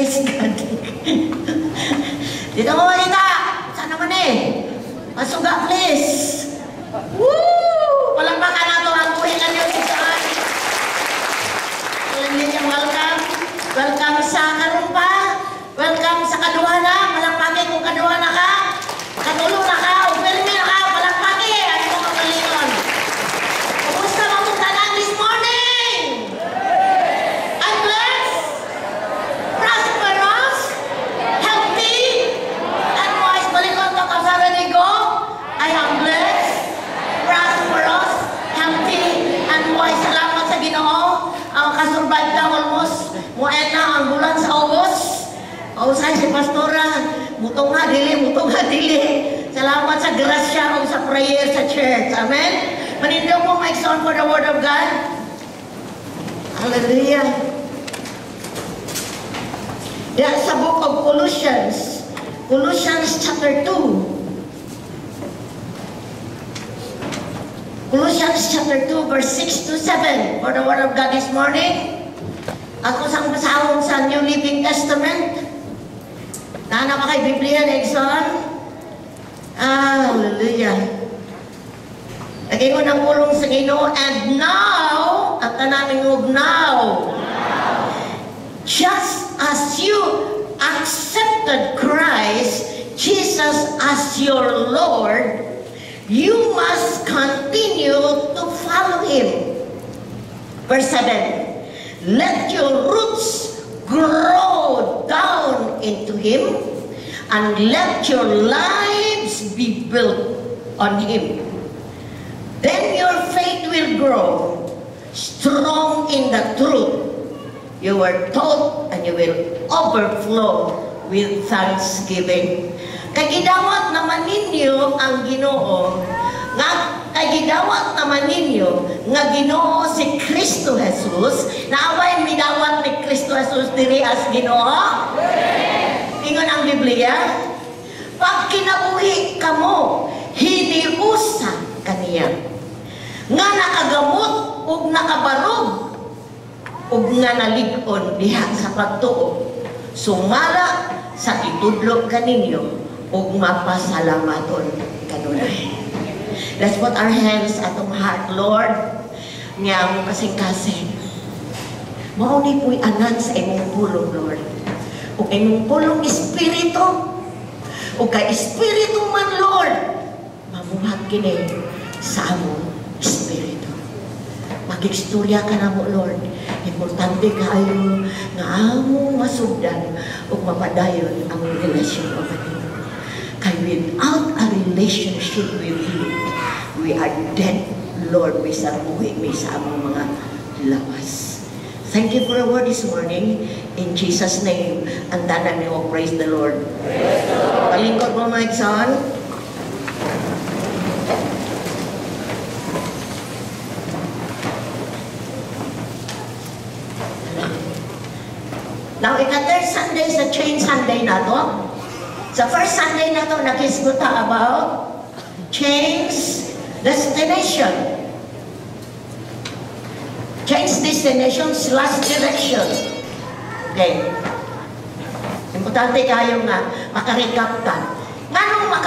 Praise God. Dito mo makita. Saan naman eh? Pasuga, please. Woo! Palakpakan nato ang buhi nga Diyos saan. Welcome. Welcome sa karumpa. Welcome sa kaduha na. Palakpaki kung kaduha na ka. Katulo na ka. O pirmi na ka. Palakpaki. Ano mo kamalingon? Kumusta mo itong tanan this morning? I'm blessed, prosperous, healthy, and wise. Balikon to kasara ko. I am blessed, prosperous, healthy, and wise. Salamat sa Ginoo. Ang kasurvive na almost. Muen na ang bulan sa August. Kausay si Pastora. Mutong nga dili, mutong nga dili. Salamat sa grasya o sa prayer sa church. Amen? Manindog mo mic on for the word of God. Hallelujah. Diyan sa book of Colossians. Colossians chapter 2. Colossians chapter 2 verse 6 to 7 for the word of God this morning. Ako sang basahon sa New Living Testament. Naana pa kay Biblia, Nixon? Hallelujah. Nag-ingon ang pulong sa Ginoo, and now, ang kanaming og now, just as you accepted Christ Jesus as your Lord, you must continue to follow Him. Verse 7, let your roots grow down into Him and let your lives be built on Him. Then your faith will grow strong in the truth you were taught and you will overflow with thanksgiving. Kay gidawat naman ninyo ang Ginoo, nga kay gidawat naman ninyo nga Ginoo si Kristo Jesus. Naaway midawat ni Kristo Jesus diri as Ginoo? Ingon ang Biblia, pag kinabuhi kamo, hiniusa kaniya nga nakagamot ug nakabarog ug nga nalig-on diha sa pagtuo, sumala sa gitudlo kaninyo ug mapasalamaton kanunay. Let's put our hands atong heart, Lord, nga mo kasing-kasing. Mao ni puy anan sa imong pulong, Lord. Ug imong pulong espiritu, ug kay espiritu man, Lord, mamuhat kini sa among espiritu. Mag-istorya ka na mo, Lord. Importante kaayo nga among masugdan ug mapadayon ang relasyon o kanimo. Kay without a relationship with you, we are dead, Lord, bisan buhi mi sa among mga lawas. Thank you for the word this morning. In Jesus' name, ang tanan niyo, praise the Lord. Praise the Lord. Palingkod mo, my son. Now, ika-third Sunday sa Change Sunday na to. Sa first Sunday na to, nakisguta about change destination. Change destination slash direction. Okay. Importante kayo nga makarecap ta. Nganong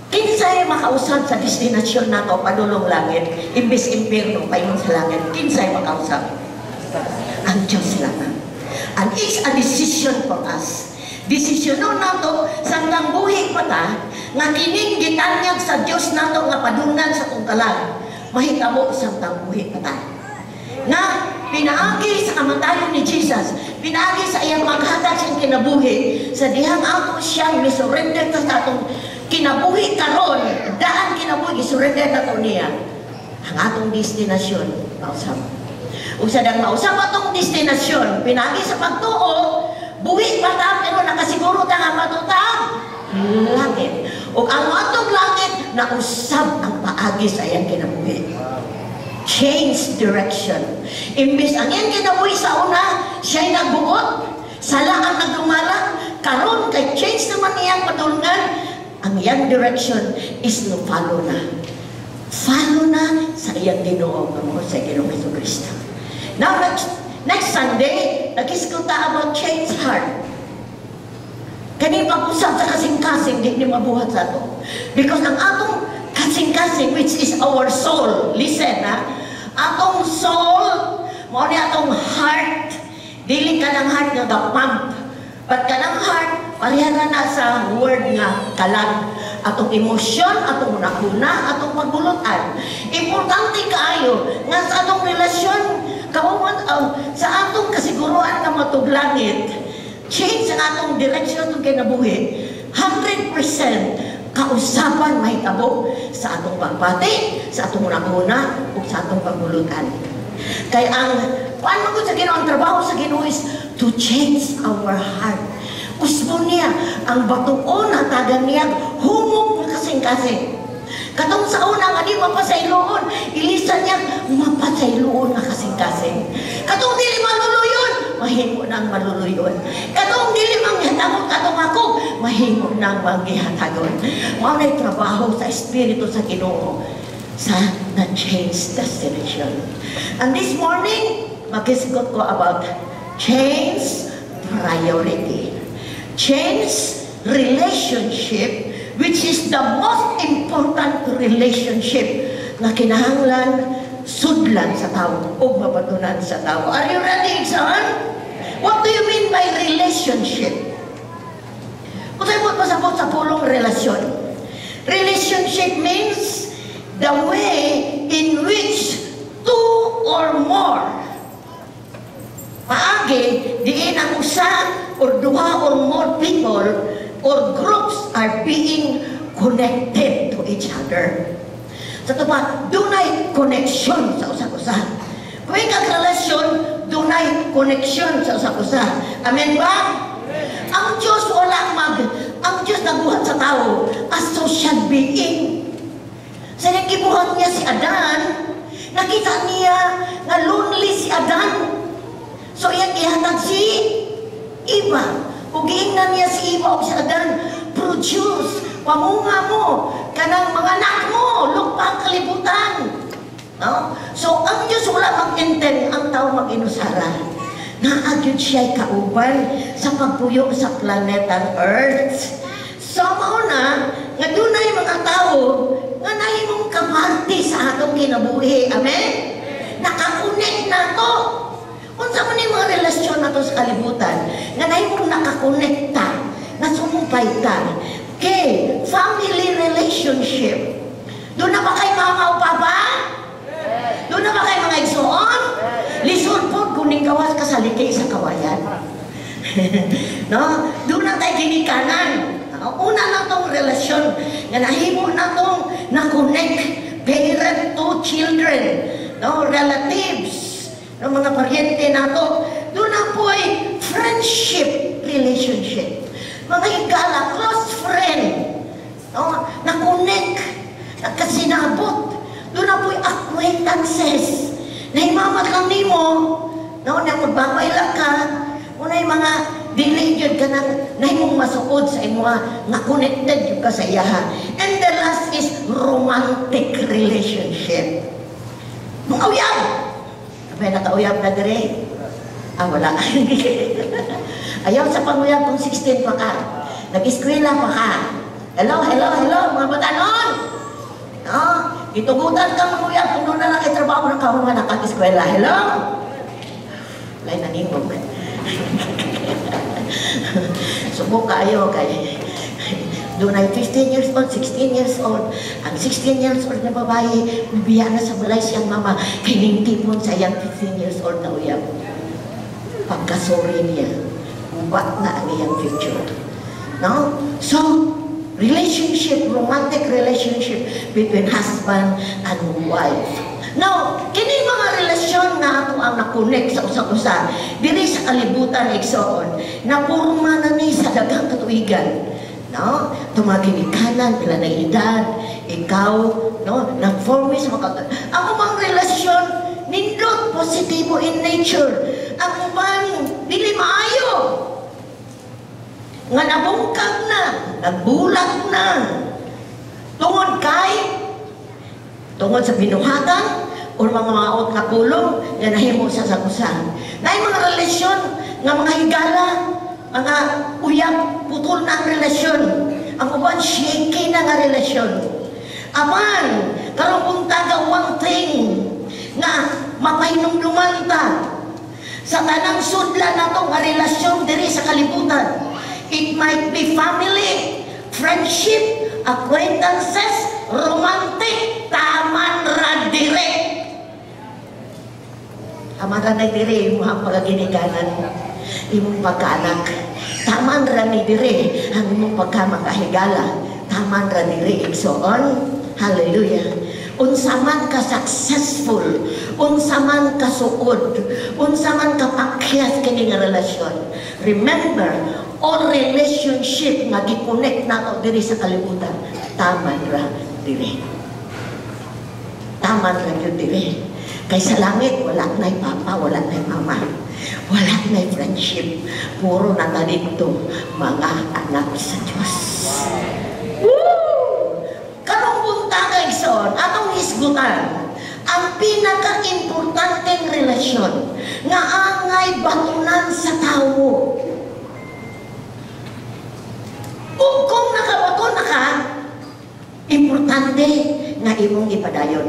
kinsay makausab sa destinasyon na to, padulong langit, imbis impierno, paingon sa langit, kinsay makausab? Ang Diyos lamang. And it's a decision for us. Desisyonon nato samtang buhi pa ta nga kining gitanyag sa Dios nato nga padulngan sa atong kalag mahitabo samtang buhi pa ta. Nga pinaagi sa kamatayon ni Jesus, pinaagi sa iyang maghatag sa kinabuhi, sa dihang ato siyang misurrender ta sa atong kinabuhi karon, daan kinabuhi gisurrender nato niya. Ang atong destinasyon mausab. Ug sa dang mausab atong destinasyon, pinaagi sa pagtuo, buhi pa ta pero nakasiguro ta nga matutang langit. Ug ang atong langit nausab ang paagi sa iyang kinabuhi. Change direction. Imbis ang iyang kinabuhi sa una, siya'y nagbuot, sala ang nagdumala, karon kay change naman iyang padulngan, ang iyang direction is no follow na. Follow na sa iyang Ginoo, nga mao sa Ginoong Hesukristo. Now, next Sunday, nag-iskuta about change heart. Kani pag-usab sa kasing-kasing, di ni mabuhat sa ato. Because ang atong kasing-kasing, which is our soul, listen ha, atong soul, mao ni atong heart, dili kanang heart nga ga-pump, but kanang heart, pareha na sa word nga kalag. Atong emosyon, atong hunahuna, atong pagbulutan. Importante kaayo nga sa atong relasyon, kauman, sa atong kasiguruan nga maadtog langit, change ang atong direction, atong kinabuhi, 100% kausaban mahitabo sa atong pagpati, sa atong hunahuna, ug sa atong pagbulutan. Kay ang kuan man sa Ginoo, ang trabaho sa Ginoo is to change our heart. Usbon niya ang batuon, hatagan niya humok nga kasing-kasing. Katong sa una nga di mapasayloon, ilisan niya mapasayloon nga kasing-kasing. Katong dili maluluyon, mahimo nang maluluyon. Katong dili manghatagon katong ako, mahimo nang manghihatagon. Mao na'y trabaho sa Espiritu sa Ginoo sa na change destination. And this morning, makisgot ko about change priority. Change relationship, which is the most important relationship na kinahanglan sudlan sa tao o mabatunan sa tao. Are you ready, son? What do you mean by relationship? Kung sa'yo mo pasabot sa pulong relasyon. Relationship means the way in which two or more, paagi diin ang usa or duha or more people or groups are being connected to each other. Sa ato pa, dunay connection sa usag-usa. Kung ikag relasyon, dunay connection sa usag-usa. Amen ba? Ang Diyos wala mag, ang Diyos nagbuhat sa tao as social being. Sa gibuhat niya si Adan, nakita niya na lonely si Adan. So iyang gihatag si Eva. Ug giingnan niya si Eva ug si Adan, "Produce, pamunga mo, kanang mga anak mo, lukpa ang kalibutan." No? So ang Diyos wala mag-intend ang tao mag-inusara. Naa gyud siya'y kauban sa pagpuyo sa planetang Earth. So mao na nga dunay mga tao nga nahimong kaparte sa atong kinabuhi. Amen? Naka-connect nato. Unsa man yung mga relasyon nato sa kalibutan nga nahimong nakakonekta, nga sumumpay ta? Okay, family relationship. Duna ba kay mama o papa? Duna ba kay mga igsoon? Lisod po kung gawas ka sa liki sa kawayan. No? Duna tay ginikanan. Una na tong relasyon nga nahimo na tong na-connect parent to children, no, relatives, no, mga paryente nato. Duna po'y friendship relationship. Mga higala, close friend, no, na-connect, nagkasinabot. Duna po'y acquaintances. Nahimamat lang nimo, no, na magbabay lang ka, unay mga dili jud ka nang nahimong masuod sa imuha nga connected jud ka sa iyaha. And the last is romantic relationship. Mga uyab. May nakauyab na dire? Ah, wala. Ayaw sa panguyab kung 16 pa ka. Nag-eskwela pa ka. Hello, hello, hello, mga batanon! No? Gitugutan ka manguyab kung duna na kay trabaho ng kahon nga nakag-eskwela. Hello? Walay naningog. Subo kaayo kay dunay 15 years old, 16 years old. Ang 16 years old na babae, biya na sa balay siyang mama, kay ningtipon sa iyang 15 years old na uyab. Pagka-sorry niya, uba na ang iyang future. No? So, relationship, romantic relationship between husband and wife. Now, kini mga relasyon nga ato ang na-connect sa usag-usa diri sa kalibutan, igsoon, napurma na ni sa daghang katuigan. No? Tumaginikanan, pila na edad, ikaw, no? Na-form sa mga. Ang ubang relasyon, nindot, positibo in nature. Ang uban, dili maayo. Nga nabungkag na, nagbulag na. Tungod kay, tungod sa binuhatan, or mga maot nga pulong nga nahimo sa sagusan. Naay mga relasyon nga mga higala, mga uyab, putol na ang relasyon. Ang uban, shaky na nga relasyon. Apan, karong buntaga, one thing nga mapahinumduman ta sa tanang sudlan nato nga relasyon diri sa kalibutan. It might be family, friendship, acquaintances, romantic, taman ra dire. Taman ra na dire imong pagkaginikanan, imong pagkaanak. Taman ra ni dire ang imong pagkamakahigala. Taman ra dire, igsoon. Hallelujah. Unsa man ka successful, unsa man ka suod, unsa man ka pakyas kini nga relasyon. Remember, all relationship nga gi-connect nato diri sa kalibutan, taman ra dire. Taman ra gyud dire. Kay sa langit, wala na'y papa, wala na'y mama. Wala na'y friendship. Puro na ta dito, mga anak sa Diyos. Woo! Karong buntaga, igsoon, atong hisgutan ang pinaka-importanteng relasyon nga angay batunan sa tawo. Ug kung nakabaton na ka, importante nga imong ipadayon.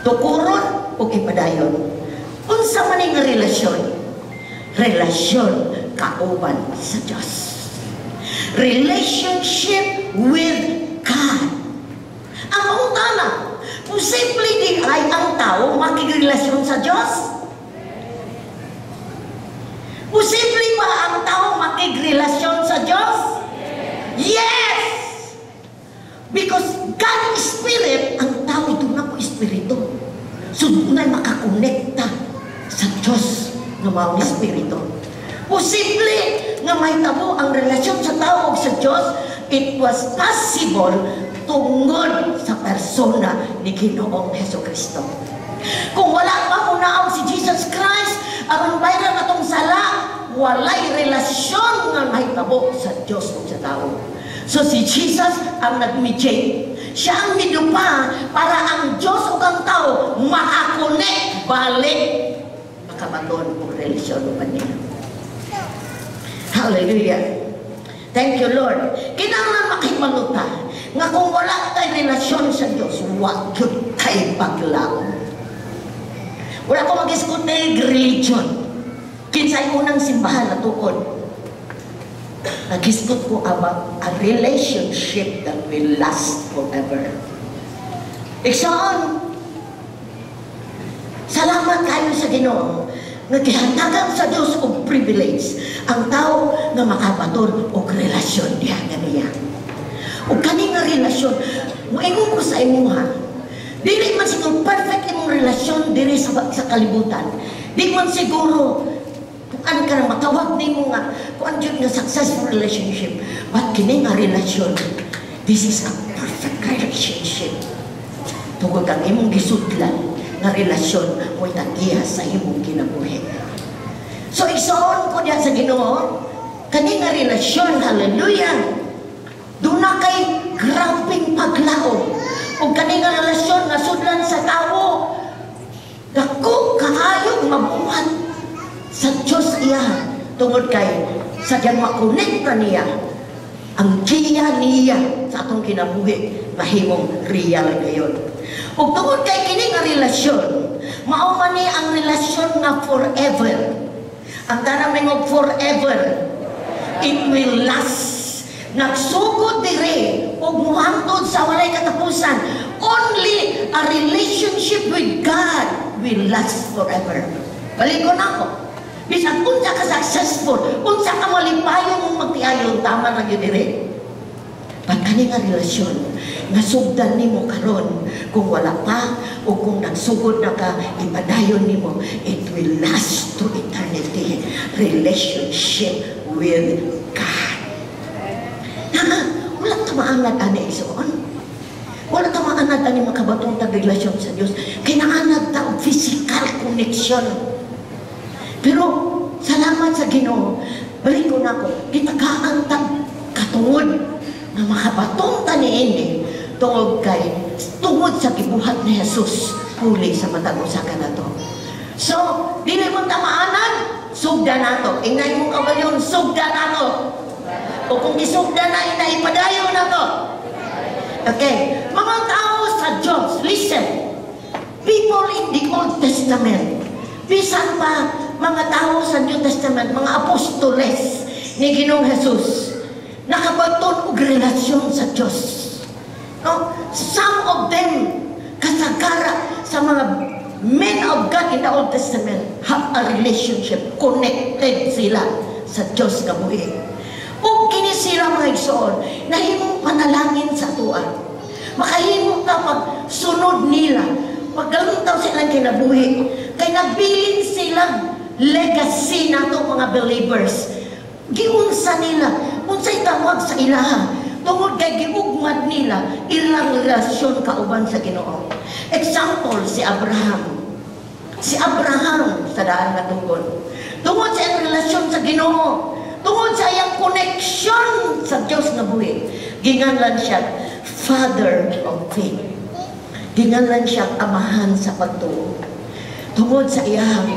Tukuron ug ipadayon. Unsa man nga relasyon? Relasyon kauban sa Diyos. Relationship with God. Ang pangutana, posible diay ang tao makigrelasyon sa Diyos? Posible ba ang tao makigrelasyon sa Diyos? Yes! Because God is spirit, ang tao duna poy espiritu. So dunay makakonekta sa Diyos nga maong espiritu. Posible nga mahitabo ang relasyon sa tao ug sa Diyos. It was possible tungod sa persona ni Ginoong Hesus Kristo. Kung wala pa munaog si Jesus Christ aron bayaran atong sala, walay relasyon nga mahitabo sa Diyos ug sa tao. So si Jesus ang nag-mediate. Siya ang midupa para ang Diyos ug ang tao makakonect balik, makabaton og relasyon uban niya. Hallelujah. Thank you, Lord. Kinahanglan makahibalo ta nga kung wala kay relasyon sa Diyos, wa gyud kay paglaom. Wala ko mag-isgot na religion. Kinsay unang simbahan na tukod. Nag-isgot ko about a relationship that will last forever. Igsoon, salamat kayo sa Ginoo nga gihatagan sa Dios og privilege ang tao nga makabaton og relasyon diha niya. Ug kani nga relasyon, moingon ko sa imuha, dili man siguro perfect imong relasyon diri sa kalibutan. Di man siguro kuan ka na matawag nimo nga kuan jud nga successful relationship. But kini nga relasyon, this is a perfect relationship. Tungod ang imong gisudlan nga relasyon mo'y tagiya sa imong kinabuhi. So igsoon ko diha sa Ginoo, kani nga relasyon, hallelujah, duna kay grabeng paglaom. Ug kani nga relasyon nga sudlan sa tawo, dako kaayo mabuhat sa Dios iya tungod kay sadyang makonekta niya ang giya niya sa atong kinabuhi, mahimong real gayon. Ug tungod kay kini nga relasyon, mao man ni ang relasyon nga forever. Ang tanang mingog, "Forever." It will last. Nagsugod dire ug muhangtod sa walay katapusan. Only a relationship with God will last forever. Balikon ako. Bisan unsa ka successful, unsa ka malipayon mong magtiayon, tama na gyud dire. But kani nga relasyon nga sugdan nimo karon kung wala pa o kung nagsugod na ka, ipadayon nimo, it will last to eternity. Relationship with God. Nga, wala ta maanad ani, igsoon. Wala ta maanad ani makabaton tag relasyon sa Dios. Kay naanad ta og physical connection. Pero salamat sa Ginoo. Balik ko na ako, gitagaan tag katungod nga makabaton ta niini tungod kay tungod sa gibuhat ni Jesus puli sa matag usa kanato. So, dili mo ta maanad, sugda nato. Ingnan imong kaugalingon, "Sugda nato." O kung gisugda na, ina, ipadayon nato. Okay, mga tao sa Diyos, listen. People in the Old Testament, bisan pa mga tao sa New Testament, mga apostoles ni Ginoong Jesus, nakabaton og relasyon sa Diyos. No? Some of them, kasagara sa mga men of God in the Old Testament, have a relationship, connected sila sa Diyos nga buhi. Ug kini sila, mga igsoon, nahimong panalangin sa atoa. Makahimo ka pag sunod nila, paglantaw silang kinabuhi, kay nagbilin sila legacy nato mga believers. Giunsa nila, unsay tawag sa ilaha, tungod kay giugmad nila ilang relasyon kauban sa Ginoo. Example, si Abraham. Si Abraham sa Daan nga Tugon. Tungod sa iyang relasyon sa Ginoo, tungod sa iyang connection sa Dios nga buhi, ginganlan siya Father of Faith. Ginganlan siya amahan sa pagtuo. Tungod sa iyang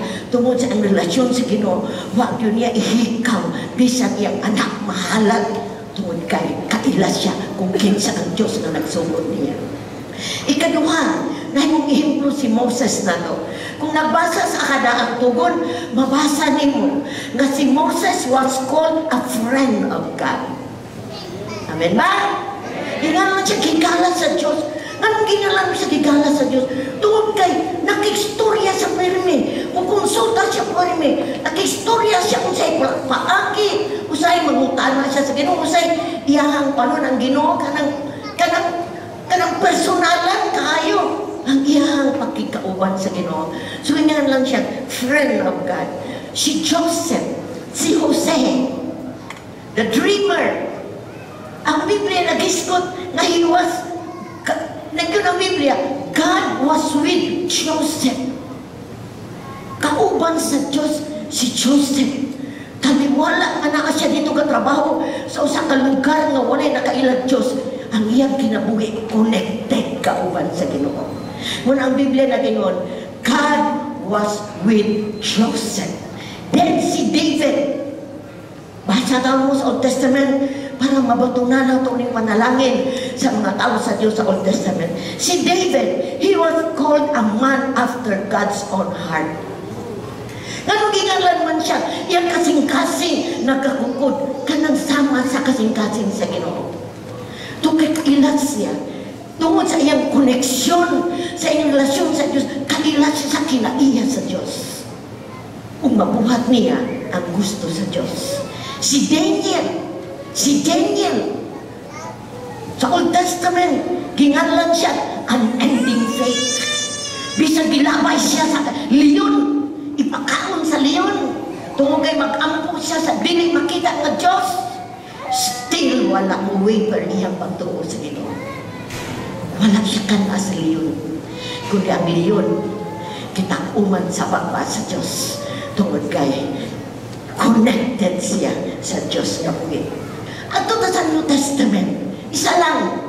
relasyon sa Ginoo, wa gyud niya ihikaw bisan iyang anak mahalad tungod kay kaila siya kung kinsa ang Dios nga nagsugod niya. Ikaduha, nahimong ehemplo si Moses nato. Kung nagbasa sa Kadaang Tugon, mabasa nimo nga si Moses was called a friend of God. Amen ba? Gingalan siya gigala sa Diyos. Anong gingalan siya gigala sa Diyos? Tungod kay nakistorya sa pirmi. Mukonsulta siya pirmi. Nakistorya siya kung sa'y paaki. Usay mangutana siya sa Ginoo. Usay iyahang panon ang Ginoo kanang personalan kaayo ang iyahang pagkikauban sa Ginoo. So ingan lang siya friend of God. Si Joseph, si Jose, the dreamer. Ang Biblia nagisgot nga he was, nagyun ang Biblia, God was with Joseph. Kauban sa Diyos si Joseph. Taliwala nga naa siya dito katrabaho sa usa ka lugar nga walay nakailag Diyos. Ang iyang kinabuhi connected kauban sa Ginoo. Ngunit ang Biblia na ginon, God was with Joseph. Then si David, basa tayo mo sa Old Testament para mabatunan nato ning panalangin sa mga tao sa Diyos sa Old Testament. Si David, he was called a man after God's own heart. Nganong ginganlan man siya, iyang kasing-kasing nagkakukod kanang sama sa kasing-kasing sa Ginoo. Tungkol kailat siya, tungod sa iyang koneksyon, sa iyang relasyon sa Diyos, kailat siya sa kinaiya sa Diyos. Ug mabuhat niya ang gusto sa Diyos. Si Daniel, sa Old Testament, ginganlan siya unending faith. Bisan gilabay siya sa leon, ipakaon sa leon, tungod kay mag-ampo siya sa dili makita nga Diyos, still wala mo waver iyang pagtuo sa Ginoo. Wala siya kana sa leon. Kundi ang leon, kita uman sa baba sa Diyos. Tungod kay connected siya sa Diyos nga buhi. At ta sa New Testament, isa lang.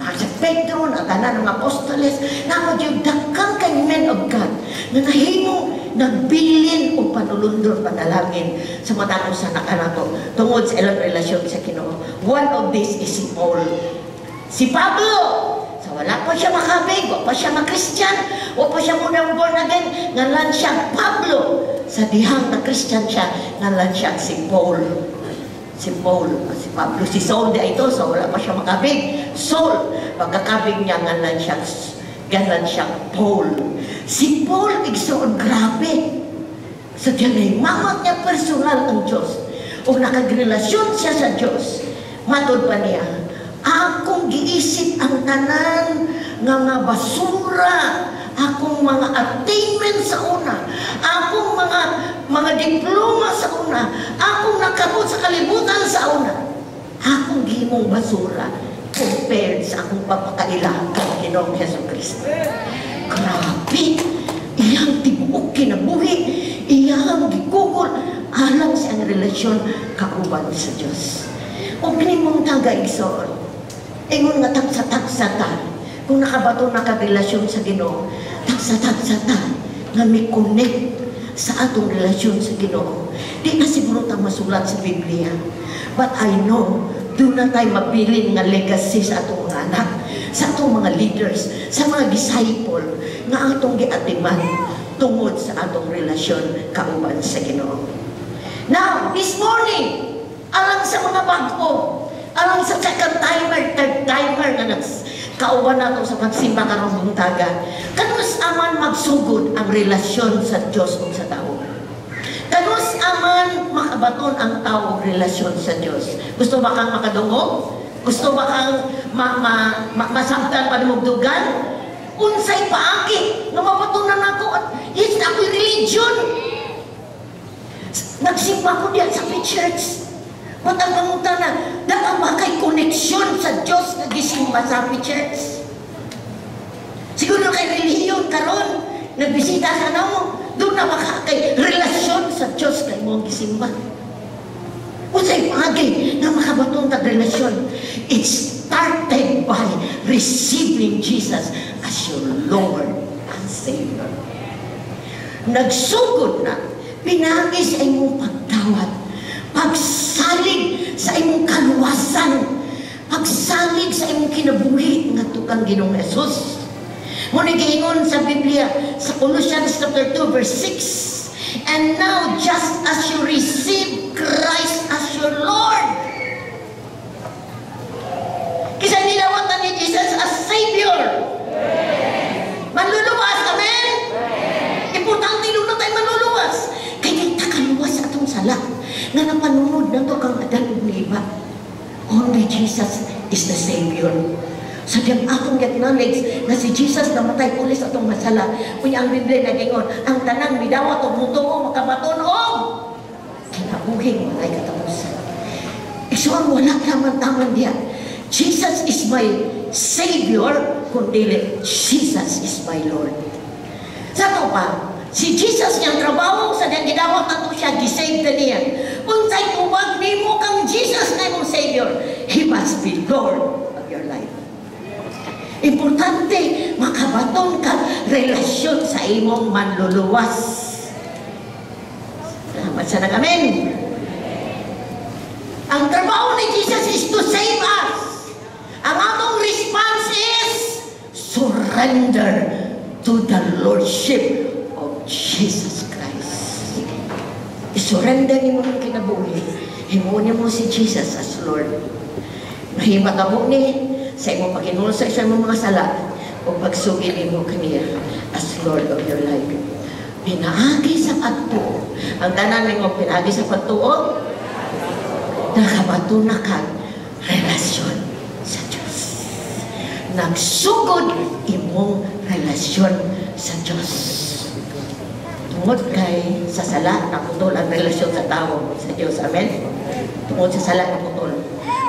Sa Pedro, na tanan ng apostoles, na yung daghang kay men of God, na nahimo nagbilin o panulundon panalangin sa matag usa na kanato tungod sa ilang relasyon sa Ginoo. One of these is si Paul. Si Pablo, sa wala pa siya makabig, wa pa siya ma-Christian, wa pa siya munang born again, ngalan siya Pablo. Sa dihang na Christian siya, ngalan siya si Paul. Si Paul, si Pablo, si Saul di ito, so wala pa siya makabig. Saul, pagkakabig niya, ngalan siya Paul. Si Paul, igsoon, grabe. Sa diyan mamat niya personal ang Diyos. O nakagrelasyon siya sa Diyos. Matod pa niya, "Akong giisip ang tanan nga nga basura, akong mga attainment sa una, akong mga diploma sa una, akong nakabot sa kalibutan sa una, akong gihimong basura compared sa akong pagpakaila kang Ginoong Hesus Kristo." Grabe! Iyang tibuok kinabuhi, iyang gigugol, alang sa iyang relasyon kauban sa Diyos. O mong taga igsoon, ingon nga tagsa-tagsa ta, kung nakabato nakarelasyon sa Ginoo, tagsa-tagsa ta. Nga may connect sa atong relasyon sa Ginoo. Di na siguro ta masulat sa Biblia. But I know, duna tay mabilin nga legacy sa atong mga anak, sa atong mga leaders, sa mga disciple nga atong giatiman tungod sa atong relasyon kauban sa Ginoo. Now, this morning, alang sa mga bago, alang sa second timer, third timer nga nags kauban nato sa pagsimba karong buntaga, kanus aman magsugod ang relasyon sa Dios ug sa tao? Kanus aman makabaton ang tao og relasyon sa Dios? Gusto ba kang makadungog? Gusto ba kang masabtan panumugdugan? Unsay paagi nga mabatonan nako? Yes, ako'y religion. Nagsimba ko diyan sa church. But ang pangutana, naa ba kay koneksyon sa Diyos nga gisimba sa happy church? Siguro kay relihiyon karon, nagbisita sa namo, duna ba kay relasyon sa Diyos kay mo gisimba? Unsay paagi nga makabaton tag relasyon? It started by receiving Jesus as your Lord and Savior. Nagsugod na pinaagi sa imong pagdawat, pagsalig sa imong kaluwasan, pagsalig sa imong kinabuhi ngadto kang Ginoong Jesus. Mao giingon sa Biblia sa Colossians chapter 2 verse 6, "And now just as you receive Christ as your Lord." Kinsa nidawat ni Jesus as Savior? Manluluwas, amen? Importante duna tay manluluwas. Kay di ta kaluwas sa atong sala nga napanunod nato kang Adan ug ni Eva. Only Jesus is the Savior. Sa diyang atong acknowledge na si Jesus namatay pulis atong masala. Unya ang Biblia nagingon, ang tanang midawat og mutuo makabaton og kinabuhing walay katapusan. Igsoon, wala naman taman diya. Jesus is my Savior, kundi Jesus is my Lord. Sa to pa, si Jesus niyang trabaho sa diyang gidawat nato siya, gisave na niya. Unsay tubag nimo kang Jesus na imong Savior, He must be Lord of your life. Importante, makabaton ka relasyon sa imong manluluwas. Salamat sa nag-amen. Ang trabaho ni Jesus is to save us. Ang atong response is surrender to the Lordship of Jesus Christ. I-surrender nimo ang kinabuhi. Himuon nimo si Jesus as Lord. Mahimo ni sa imong paghinulsol sa imong mga sala o pagsugid nimo kaniya as Lord of your life. Pinaagi sa pagtuo. Ang tanan mo, pinaagi sa pagtuo, nakabato na kag relasyon sa Diyos. Nagsugod imong relasyon sa Diyos. Tungod kay sa sala, naputol ang relasyon sa tao sa Diyos. Amen? Tungod sa sala, naputol.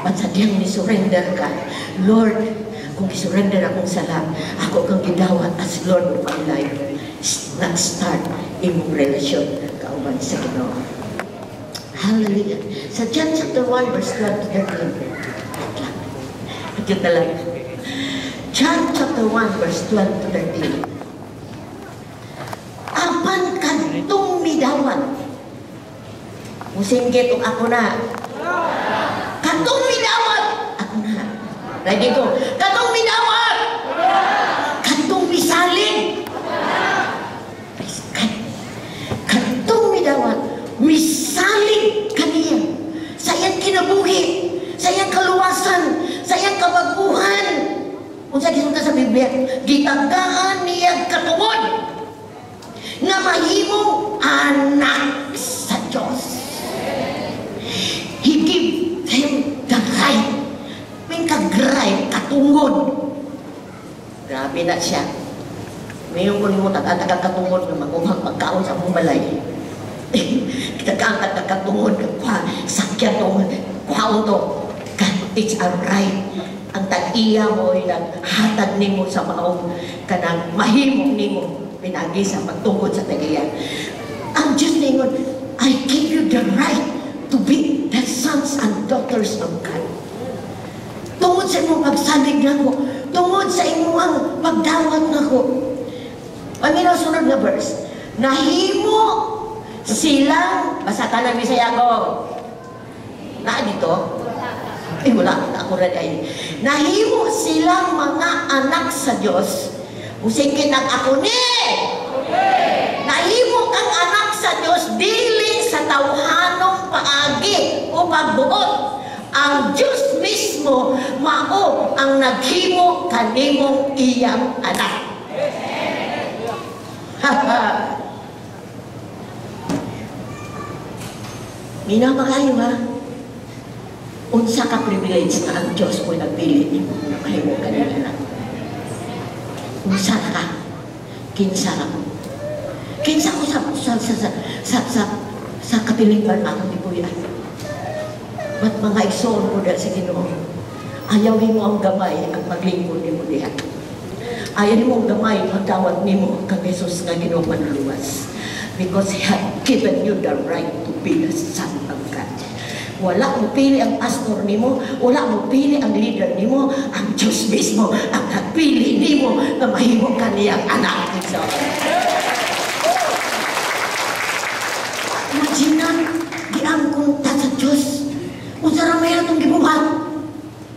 But sa diyang ni-surrender ka, "Lord, kung i-surrender akong sala, ako kang gidawat as Lord of my life." Nag-start imong relasyon kauban sa Ginoo. Hallelujah. Sa John chapter 1, verse 12 to 13. Wait lang. Diyan na lang. John chapter 1, verse 12 to 13. Apan kadtong midawat. Musinggit og "Ako na." Katong midawat. Ako na. Ready ko. Katong midawat. Katong misalig. Praise God. Katong midawat. Misalig kaniya. Sa iyang kinabuhi. Sa iyang kaluwasan. Sa iyang kabaguhan. Unsa gisulti sa Biblia? Gitagaan niya katungod nga mahimong anak sa Diyos. He give him the right. May kag-right, katungod. Grabe na siya. Mayon ko nimo taga katungod nga maguhang pagkaon sa among balay. Tagaan ka katungod, kuha, sakyan to, kuhaon to. God, it's a right. Ang tag-iya mo ay naghatag nimo sa maong kanang mahimo nimo pinagi sa pagtungod sa tag-iya. Ang Diyos ningon, "I give you the right to be the sons and daughters of God." Tungod sa imong pagsalig nako, tungod sa imong pagdawat nako. Paminaw sunod nga verse. Nahimo silang, basa tanan, Bisaya ko. Na dito? Eh, wala. Ako na dahil. Nahimo silang mga anak sa Diyos. Musikit ang "Ako ni." Nahimo kang anak sa Diyos dili sa tawhanong paagi o pagbuot. Ang Diyos mismo mao ang naghimo kanimong iyang anak. Haha. Minaw ba kayo, ha? Unsa ka privilege na ang Diyos mo nagpili nimo na mahimo ka niyang anak? Unsa ka? Kinsa ka mo? Kinsa ko sa katilingban atong gipuy-an? But mga igsoon ko sa Ginoo, ayaw nimo ang gamay ang maglingkod nimo diha. Ayaw nimo ang gamay magdawat nimo kang Jesus nga Ginoo Manluluwas. Because He had given you the right to be the son of God. Wala mo pili ang pastor nimo, wala mo pili ang leader nimo, ang Diyos mismo ang nagpili nimo na mahimo ka niyang anak. So, imagine na, giangkon ta sa Diyos. Unsa ra may atong gibuhat?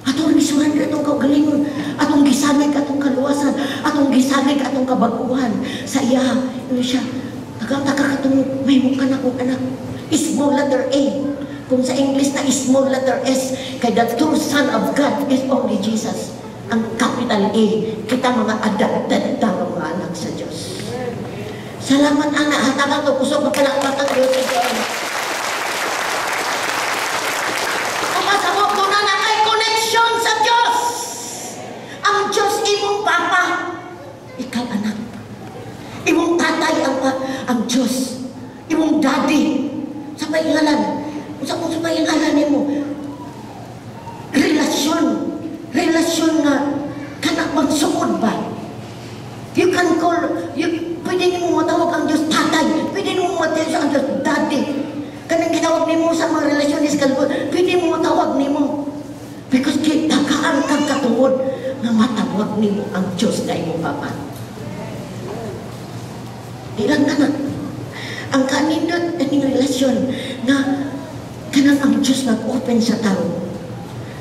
Atong gisurrender atong kaugalingon, atong gisalig atong kaluwasan, atong gisalig atong kabaguhan sa iya. Ano siya? Tagang-taka katong mahimo ka na kong anak. Small letter A. Kung sa English na small letter S, kay the true Son of God is only Jesus. Ang capital A, kita mga adopted ta nga mga anak sa Diyos. Salamat, anak. Hatagan to, kusog mapalakpak ang Diyos sa Diyos. Kung masabot ko na na kay connection sa Diyos. Ang Diyos imong papa. Ikaw, anak. Imong tatay ang Diyos. Imong daddy. Sa may ngalan. Sa kung sa may ngalan nimo. Relasyon. Relasyon nga kanak magsuod ba? You can call, you, pwede nimo matawag ang Diyos tatay. Pwede nimo matawag ang Diyos daddy. Kanang gitawag nimo sa mga relasyon ni kalbot, pwede mo matawag nimo. Because kay tagaan kang katungod nga matawag nimo ang Diyos na imong papa. Ilang anak. Ang kanindot aning relasyon nga kanang ang Diyos nag-open sa tao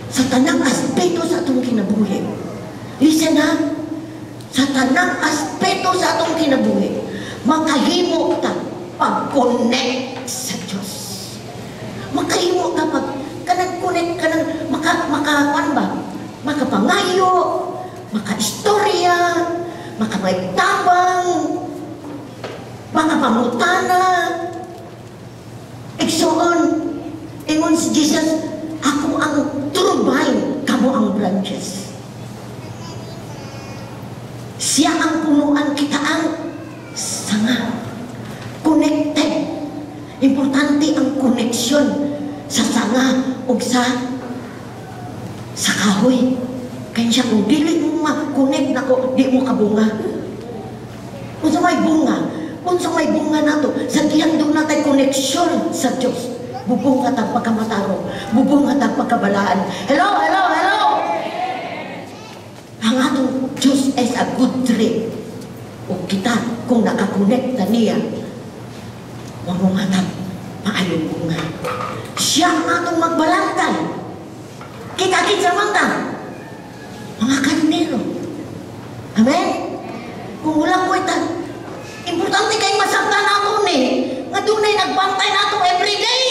sa tanang aspeto sa atong kinabuhi. Listen ha, sa tanang aspeto sa atong kinabuhi, makahimo ta pag-connect sa Diyos. Makahimo ta pag kanang connect, kanang maka makakuan ba? Makapangayo, makaistorya, makamaigtabang, makapangutana. Igsoon, ingon si Jesus, "Ako ang true vine, kamo ang branches." Siya ang punuan, kita ang sanga. Connected. Importante ang koneksyon sa sanga o sa kahoy. Kaya siya kung dili mo ma-connect nako, di mo kabunga. Unsa may bunga? Unsa may bunga nato? Sa diyang doon natay koneksyon sa Diyos. Bubunga tag pagkamatarong, bubunga tag pagkabalaan. Hello, hello, hello! Ang atong Diyos is a good tree. O kita, kung nakakonekta niya, mamunga tag maayong bunga. Siya ang atong magbalantay. Kita kinsa man ta? Mga karnero. Amen? Kung wala ko ita, importante kay masabtan nato ni, nga dunay nagbantay nato every day.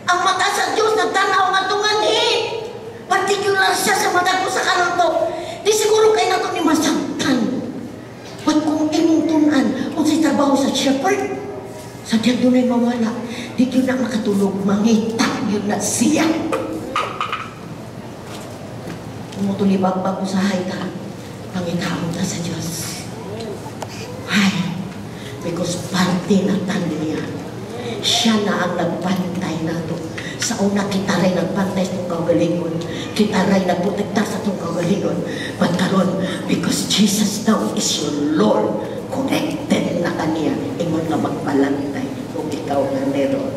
Ang mata sa Diyos nagtanaw nga tunganhi. Particular siya sa mata ko sa kanto. Di siguro kay nato ni masabtan. But kung imong tun-an, unsay trabaho sa shepherd, sa diyang dunay mawala, di gyud na makatulog, mangita yun na siya. Kung tulibagbag usahay ta, pangitaon ta sa Diyos. Ay, because parte na tan niya. Siya na ang nagbantay nato. Sa una, kita rin nagbantay sa itong kaugalingon. Kita rin nagprotekta sa itong kaugalingon. But karon, because Jesus now is your Lord, connected na kaniya, ingon nga magbalantay kung ikaw nga meron.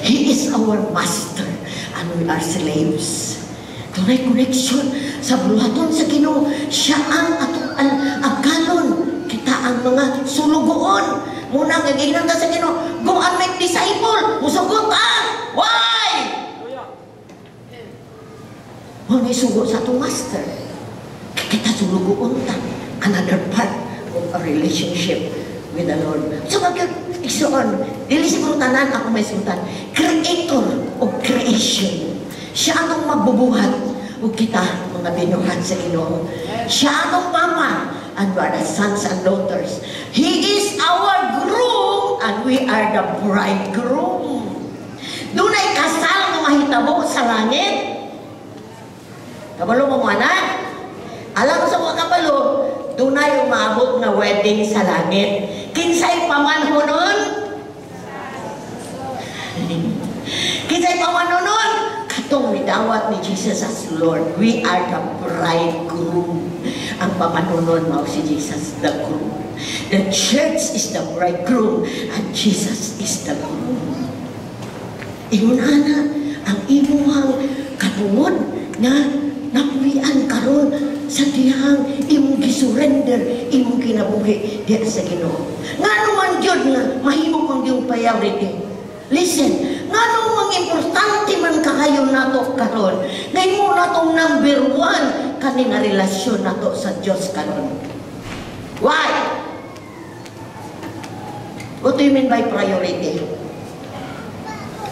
He is our master and we are slaves. Dunay connection sa buluhaton sa Ginoo. Siya ang atong agalon. Kita ang mga sulugoon. Muna nga giingnan ta sa Ginoo, "Go and make disciple." Musugot ah. Why? Mao ni sugo sa atong master. Kita sulugoon ta. Another part of a relationship with the Lord. So mag igsoon, dili siguro tanan ako may sultan. Creator of creation. Siya atong magbubuhat ug kita mga binuhat sa Ginoo. Siya atong papa and we are the sons and daughters. He is our groom and we are the bridegroom. Dunay kasal nga mahitabo sa langit. Kabalo mo mo, anak? Alam mo sa mga kabalo, dunay umaabot nga wedding sa langit. Kinsay pamanhonon? Kinsay pamanhonon? Katong midawat ni Jesus as Lord. We are the bridegroom. Ang pamanhonon mao si Jesus the groom. The church is the bridegroom and Jesus is the groom. Ingon ana, ang imuhang katungod nga napuy-an karon sa dihang imong gisurrender imong kinabuhi diha sa Ginoo. Ngano man gyud nga mahimo kang yung priority? Listen, ngano mang importante man kaayo nato karon nga imo natong number one kani nga relasyon nato sa Dios karon? Why? What do you mean by priority?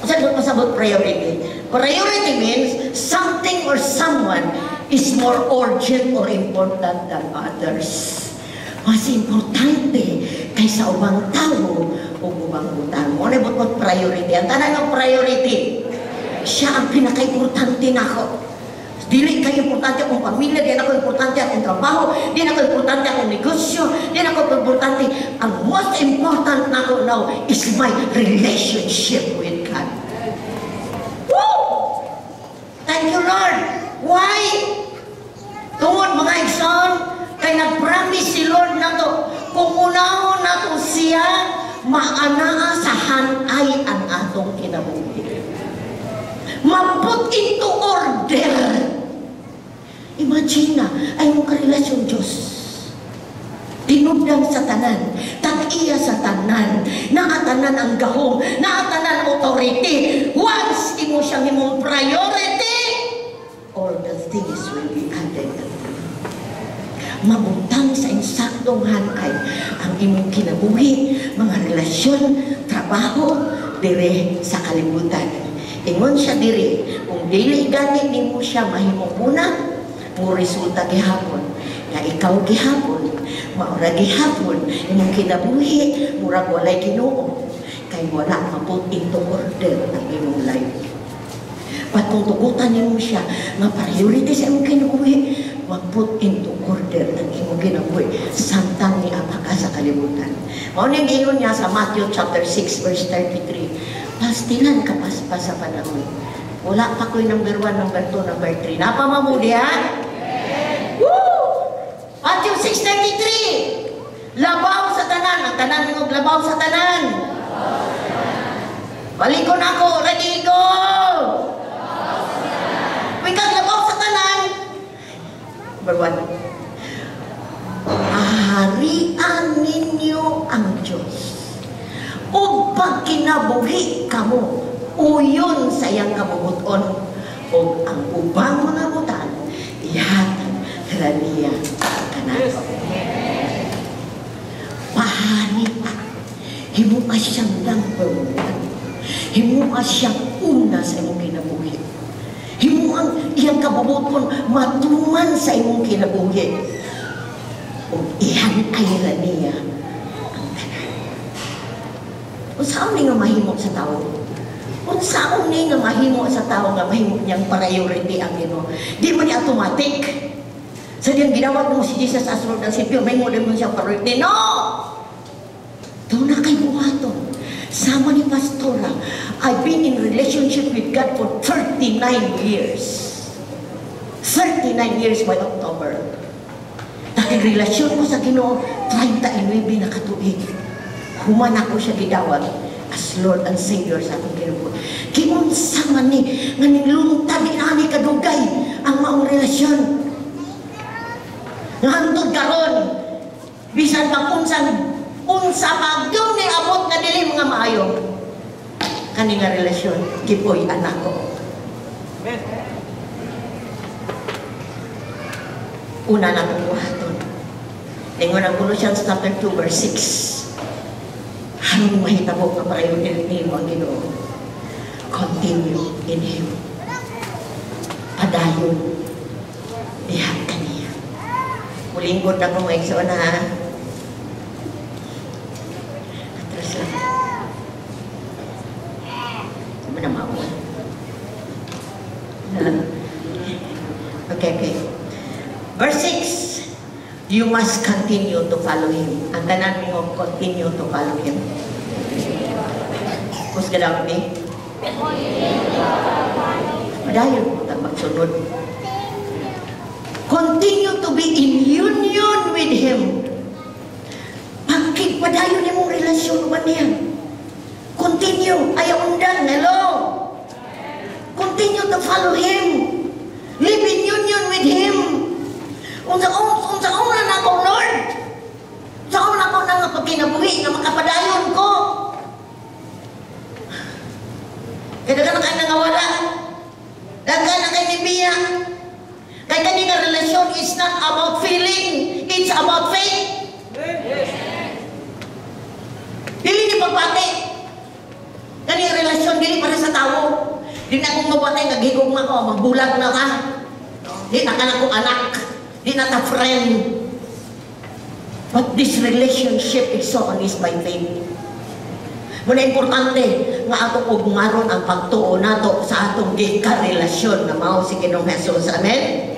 Sa pasabot priority? Priority means something or someone is more urgent or important than others. Mas importante kaysa ubang tao o ubang butang. Mao na buot priority. Ang tanan ng priority. Siya ang pinaka-importante nako. Dili kayo importante akong pamilya, di ako importante akong trabaho, di ako importante akong negosyo, di ako importante. Ang most important nako now is my relationship with God. Woo! Thank you, Lord. Why? Tungod, mga igsoon, kay nag-promise si Lord nato, kung unahon nato siya, maanaa sa hanay ang atong kinabuhi. Ma-put into order. Imagine na, ay mong karelasyon Diyos. Tinubdan sa tanan, tag-iya sa tanan, naatanan ang gahom, naatanan authority. Once imo siyang imong priority, all the things will be added unto you. Mabutang sa insaktong hanay ang imong kinabuhi, mga relasyon, trabaho, dire sa kalibutan. Ingon siya diri, kung dili gani nimo siya mahimong una, mo resulta gihapon nga ikaw gihapon, maura gihapon imong kinabuhi, murag walay Ginoo kay wala ma-put into order ang imong life. But kung tugutan nimo siya nga priority sa imong kinabuhi, ma-put into order ang imong kinabuhi samtang niapa ka sa kalibutan. Mao ning giingon niya sa Matthew chapter 6 verse 33. Pastilan ka paspas sa panahon. Wala pa ko'y number 1, number 2, number 3. Napa mamudi ha? Woo! Matthew 6:33. Labaw sa tanan. Ang tanan mingog, "Labaw sa tanan." Balikon ako. Ready, go! Wikang labaw sa tanan. Number 1. Paharian ninyo ang Diyos. Ug pagkinabuhi kamo, uyon sa iyang kabubuton, ug ang ubang mga butang, ihatag ra niya kanato. Paharian. Himua siyang number one. Himua siyang una sa imong kinabuhi. Himuang iyang kabubuton matuman sa imong kinabuhi. Ug ihanay ra niya ang tanan. Unsaon ni nga mahimo sa tao? Unsaon ni nga mahimo sa tao nga mahimo niyang priority ang Ginoo? Di man ni automatic. Sa diyang ginawat mo si Jesus as Lord and Savior, mahimo din mo siyang priority. No! Doon na kay buhaton. Sama ni Pastora, I've been in relationship with God for 39 years. 39 years by October. Dahil relasyon ko sa Ginoo, 39 na katuig. Human ako siya gidawat as Lord and Savior sa atong kinabuhi. Giunsa man ni nga ningluntad ani kadugay ang maong relasyon. Nga hantod karon, bisan pag unsang Unsa magyud ni abot nga dili mga maayo. Kani nga relasyon, gipuy anak ko. Amen. Una na itong buhaton. Ingon ang Colossians chapter 2 verse 6. Aron mahitabo nga pareho nimo ang Ginoo. Continue in Him. Padayon diha kaniya. Mulingkod na ko, mga igsoon, ha. Atras lang. Di mo na mauwan. Okay. Verse 6, you must continue to follow Him. Ang tanan mo, continue to follow Him. Kusga daw ni? Padayon mo ta magsunod. Continue to be in union with Him. Pagkipadayon nimong relasyon ba niya? Continue. Ayaw undang. Hello? Continue to follow Him. Live in union with Him. Unsa una na ako, Lord? Sa una ko na nga pagkinabuhi nga makapadayon ko. Kaya daghan na kayo nangawala. Daghan na kayo nibiya. Kaya kani nga relasyon is not about feeling, it's about faith. Dili ni pagpati. Kani nga relasyon dili para sa tawo. Di na akong mabatay nga gigugma ko, magbulag na ka. Di na ka na akong anak. Di na ta friend. But this relationship is so on is by faith. Muna importante nga atong ugmaron ang pagtuo nato sa atong gikarelasyon na mao si Ginoong Jesus. Amen?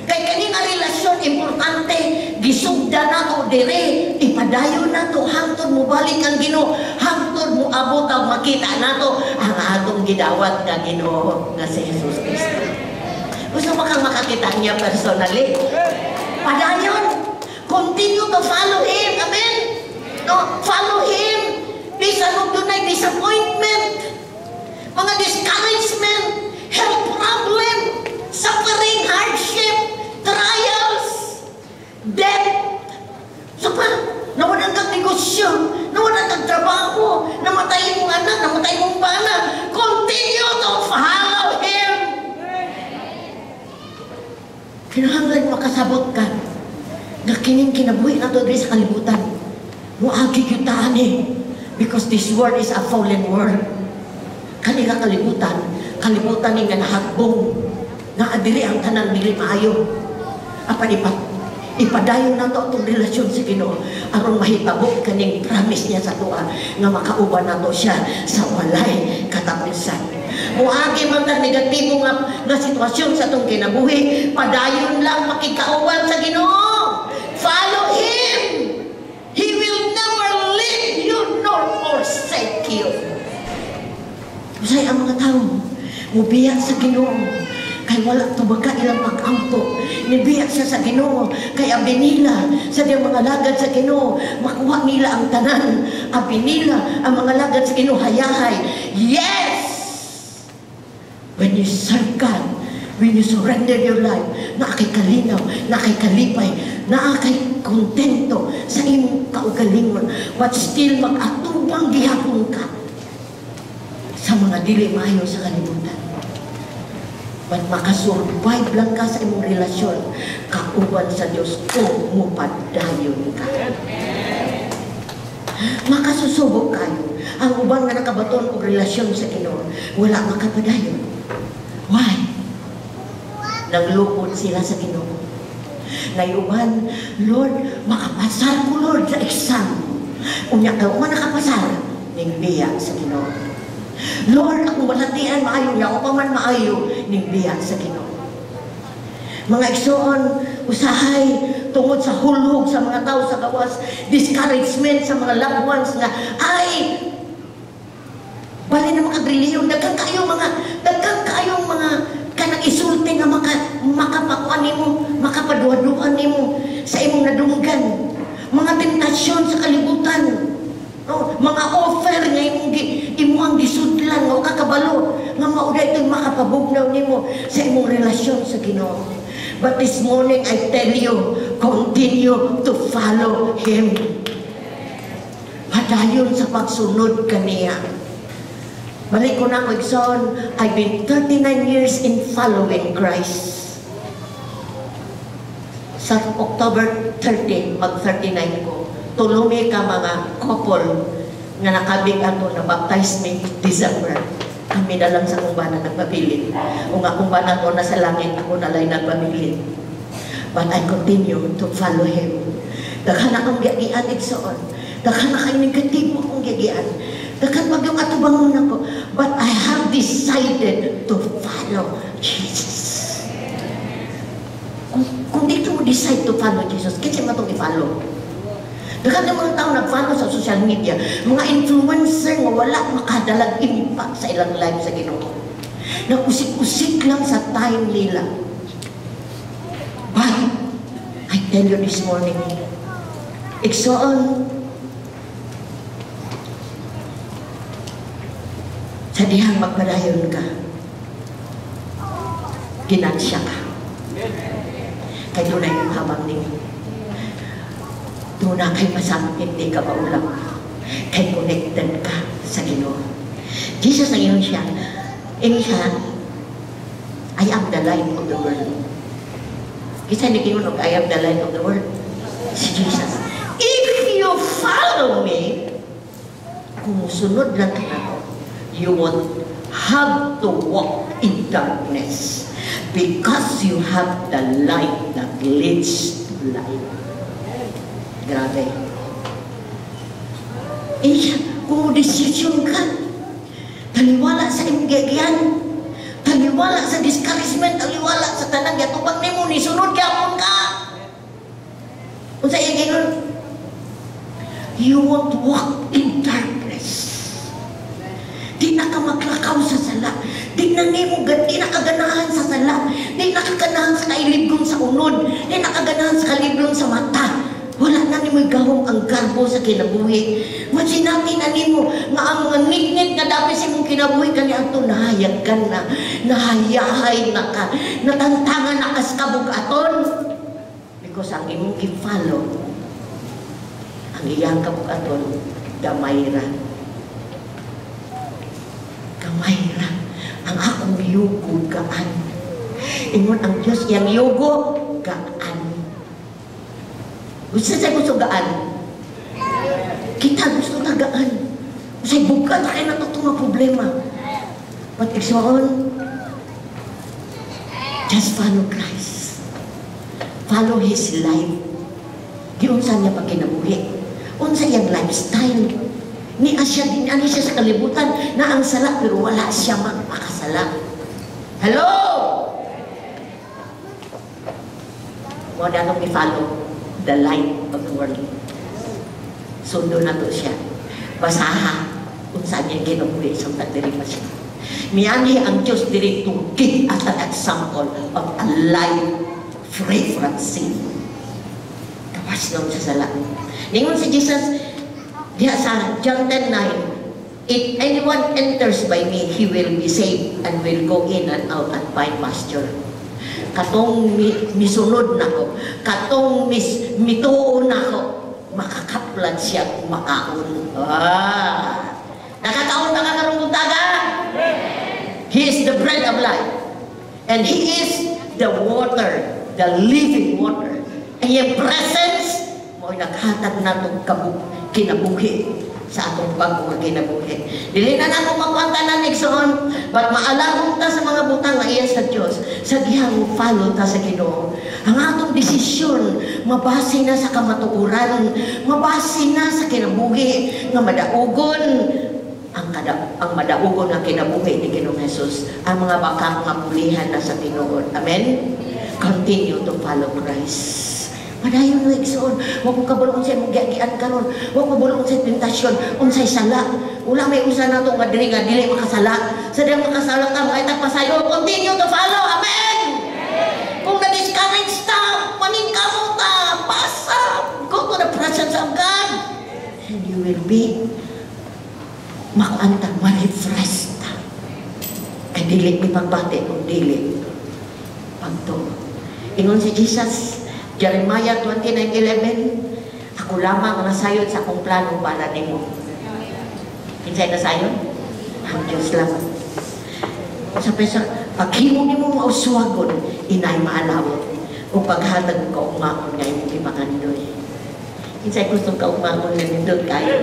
Kay kani nga relasyon importante, gisugda nato dire, ipadayon nato hangtod mobalik ang Ginoo, hangtod moabot ang makita nato ang atong gidawat nga Ginoo nga si Jesus Kristo. Gusto mo kang makakita niya personally? Padayon. Continue to follow Him. Amen? No, follow Him. Bisan og dunay disappointment, mga discouragement, health problem, suffering, hardship, trials, death. So pa, nawalan kang negosyo, nawalan kang trabaho, namatay mong anak, namatay mong bana. Continue to follow Him. Kinahanglan makasabot ka nga kining kinabuhi nato diri sa kalibutan. Moagi gyud ta ani because this world is a fallen world. Kani nga kalibutan, kalibutan ni nga nahagbong, nga adiri ang tanan dili maayo. Apan ipadayon nato atong relasyon sa Ginoo aron mahitabo kaning promise niya sa atoa nga makauban nato siya sa walay katapusan. Moagi man tag negatibo nga sitwasyon sa atong kinabuhi, padayon lang makikauban sa Ginoo. Follow Him. He will never leave you nor forsake you. Usay ang mga tao mubiya sa Ginoo kay wala tubaga ilang pag-ampo. Nibiya siya sa Ginoo kay abi nila sa diyang mga lagad sa Ginoo makuha nila ang tanan. Abi nila ang mga lagad sa Ginoo hayahay. Yes! When you serve God, when you surrender your life, naa kay kalinaw, naa kay kalipay, naa kay kontento sa imong kaugalingon, but still mag-atubang gihapon ka sa mga dili maayo sa kalibutan. But makasurvive lang ka sa imong relasyon kauban sa Dios kung mupadayon ka. Makasusubok kayo. Ang uban nga nakabaton og relasyon sa Ginoo, wala makapadayon. Why? Naglupod sila sa Ginoo. Nayuban, "Lord, makapasar ko, Lord, sa exam." Unya ka man nakapasar, ning biya sa Ginoo. "Lord, akong balatian maayo niya, ako pa man maayo," ning biya sa Ginoo. Mga igsoon, usahay tungod sa hulhog sa mga tao sa gawas, discouragement sa mga loved ones nga ay bali na makagreliyon, daghan kayong mga kanang isulti nga makapakuan nimo, makapaduha-duha nimo sa imong nadunggan. Mga tentasyon sa kalibutan. No, mga offer nga imong gisudlan nga kakabalo nga mao ito'y makapabugnaw nimo sa imong relasyon sa Ginoo. But this morning I tell you, continue to follow Him. Padayon sa pagsunod kaniya. Balik ko na ko, igsoon, I've been 39 years in following Christ. Sa October 30, mag 39 ko. Tulo mi ka mga couple nga nakabig ato na baptize me December. Kami na lang sa akong bana nagpabilin. Kung akong bana ko nasa langit, ako na lang nagpabilin. But I continue to follow Him. Daghan akong giagian, igsoon. Daghan na kay negatibo akong giagian. Daghan pag yung atubangon ako. But I have decided to follow Jesus. Kung di mo decide to follow Jesus, kinsa man itong i-follow? Daghan ng mga tao nag-follow sa social media, mga influencer nga wala makadalag impact sa ilang life sa Ginoo. Nag-usik-usik lang sa time nila. But I tell you this morning, igsoon, sa dihang magpadayon ka, ginansya ka. Kay doon ay habang ninyo. Doon na kay masakit, di ka maulam. Kay connected ka sa Ginoo. Jesus ang ingon siya, "I am the light of the world." Kinsa ni ingon, "I am the light of the world"? Si Jesus. "If you follow me," kung musunod lang ka nako, "you won't have to walk in darkness because you have the light that leads to life." Grabe. Eh, kung desisyon ka, taliwala sa imong giagian, taliwala sa discouragement, taliwala sa tanang yatubang nimo, nisunod gyapon ka. Unsa iyang ingon? "You won't walk in darkness." Di na ka maglakaw sa sala. Di na ka ganahan sa sala. Di na ka ganahan sa kailibgon sa unod. Di na ka ganahan sa kailibgon sa mata. Wala na nimo gahom ang garbo sa kinabuhi. Masinati na nimo nga ang mga ngitngit nga dapit sa imong kinabuhi kani adto nahayagan na, nahayahay na ka, natantangan na kas kabugaton. Because ang imong gi-follow, ang iyang kabugaton, gamay ra. Gamay ra. Ang akong yugo gaan. Ingon ang Diyos, iyang yugo gaan. Gusto sa gusto gaan. Kita gusto ta gaan. Usay bugat kay nato nga problema. But igsoon, just follow Christ. Follow His life. Giunsa niya pagkinabuhi. Unsa iyang lifestyle. Ni asya din ani siya sa kalibutan na ang sala pero wala siya magpakasala. Hello? Mo na atong i-follow the light of the world. Sundo na to siya. Basaha unsa niya kinabuhi sa diri pa siya. Mianhi ang Diyos diri to give us an example of a life free from sin. Gawas daw sa sala. Ningon si Jesus diha sa John 10:9, "If anyone enters by me, he will be saved and will go in and out and find pasture." Katong misunod nako, katong mituo nako, makakaplan siya makaon. Ah. Nakakaon na ka karong buntaga? He is the bread of life. And He is the water, the living water. And His presence, mo'y naghatag natong kinabuhi sa atong bag-o nga kinabuhi. Dili na namo makuha tanan, igsoon, but maalamon ta sa mga butang nga iya sa Dios sa dihang follow ta sa Ginoo. Ang atong desisyon mabase na sa kamatuoran, mabase na sa kinabuhi nga madaugon ang madaugon nga kinabuhi ni Ginoong Jesus. Ang mga bakang nga pulihan na sa tinuod. Amen. Continue to follow Christ. Padayon mo, igsoon. Wa ko kabalo unsay imong giagian karon. Wa ko kabalo unsay tentasyon, unsay sala. Wala may usa nato nga diri nga dili makasala. Sa dihang makasala ka, makita pasayo. Continue to follow. Amen. Kung na-discourage ta, paningkamot ta, basa. Go to the presence of God. And you will be makuanta, ma-refresh ta. Kay dili mi pagbati kung dili pagtuo. Ingon si Jesus, Jeremiah 29:11, Ako lamang ang nasayod sa akong plano para nimo. Kinsay nasayod? Ang Diyos lamang. Sa pesa, paghimo nimo mauswagon, inay maalawot. O paghatag og kaugmaon nga imong gipangandoy. Kinsay gustong kaugmaon nga nindot kayo?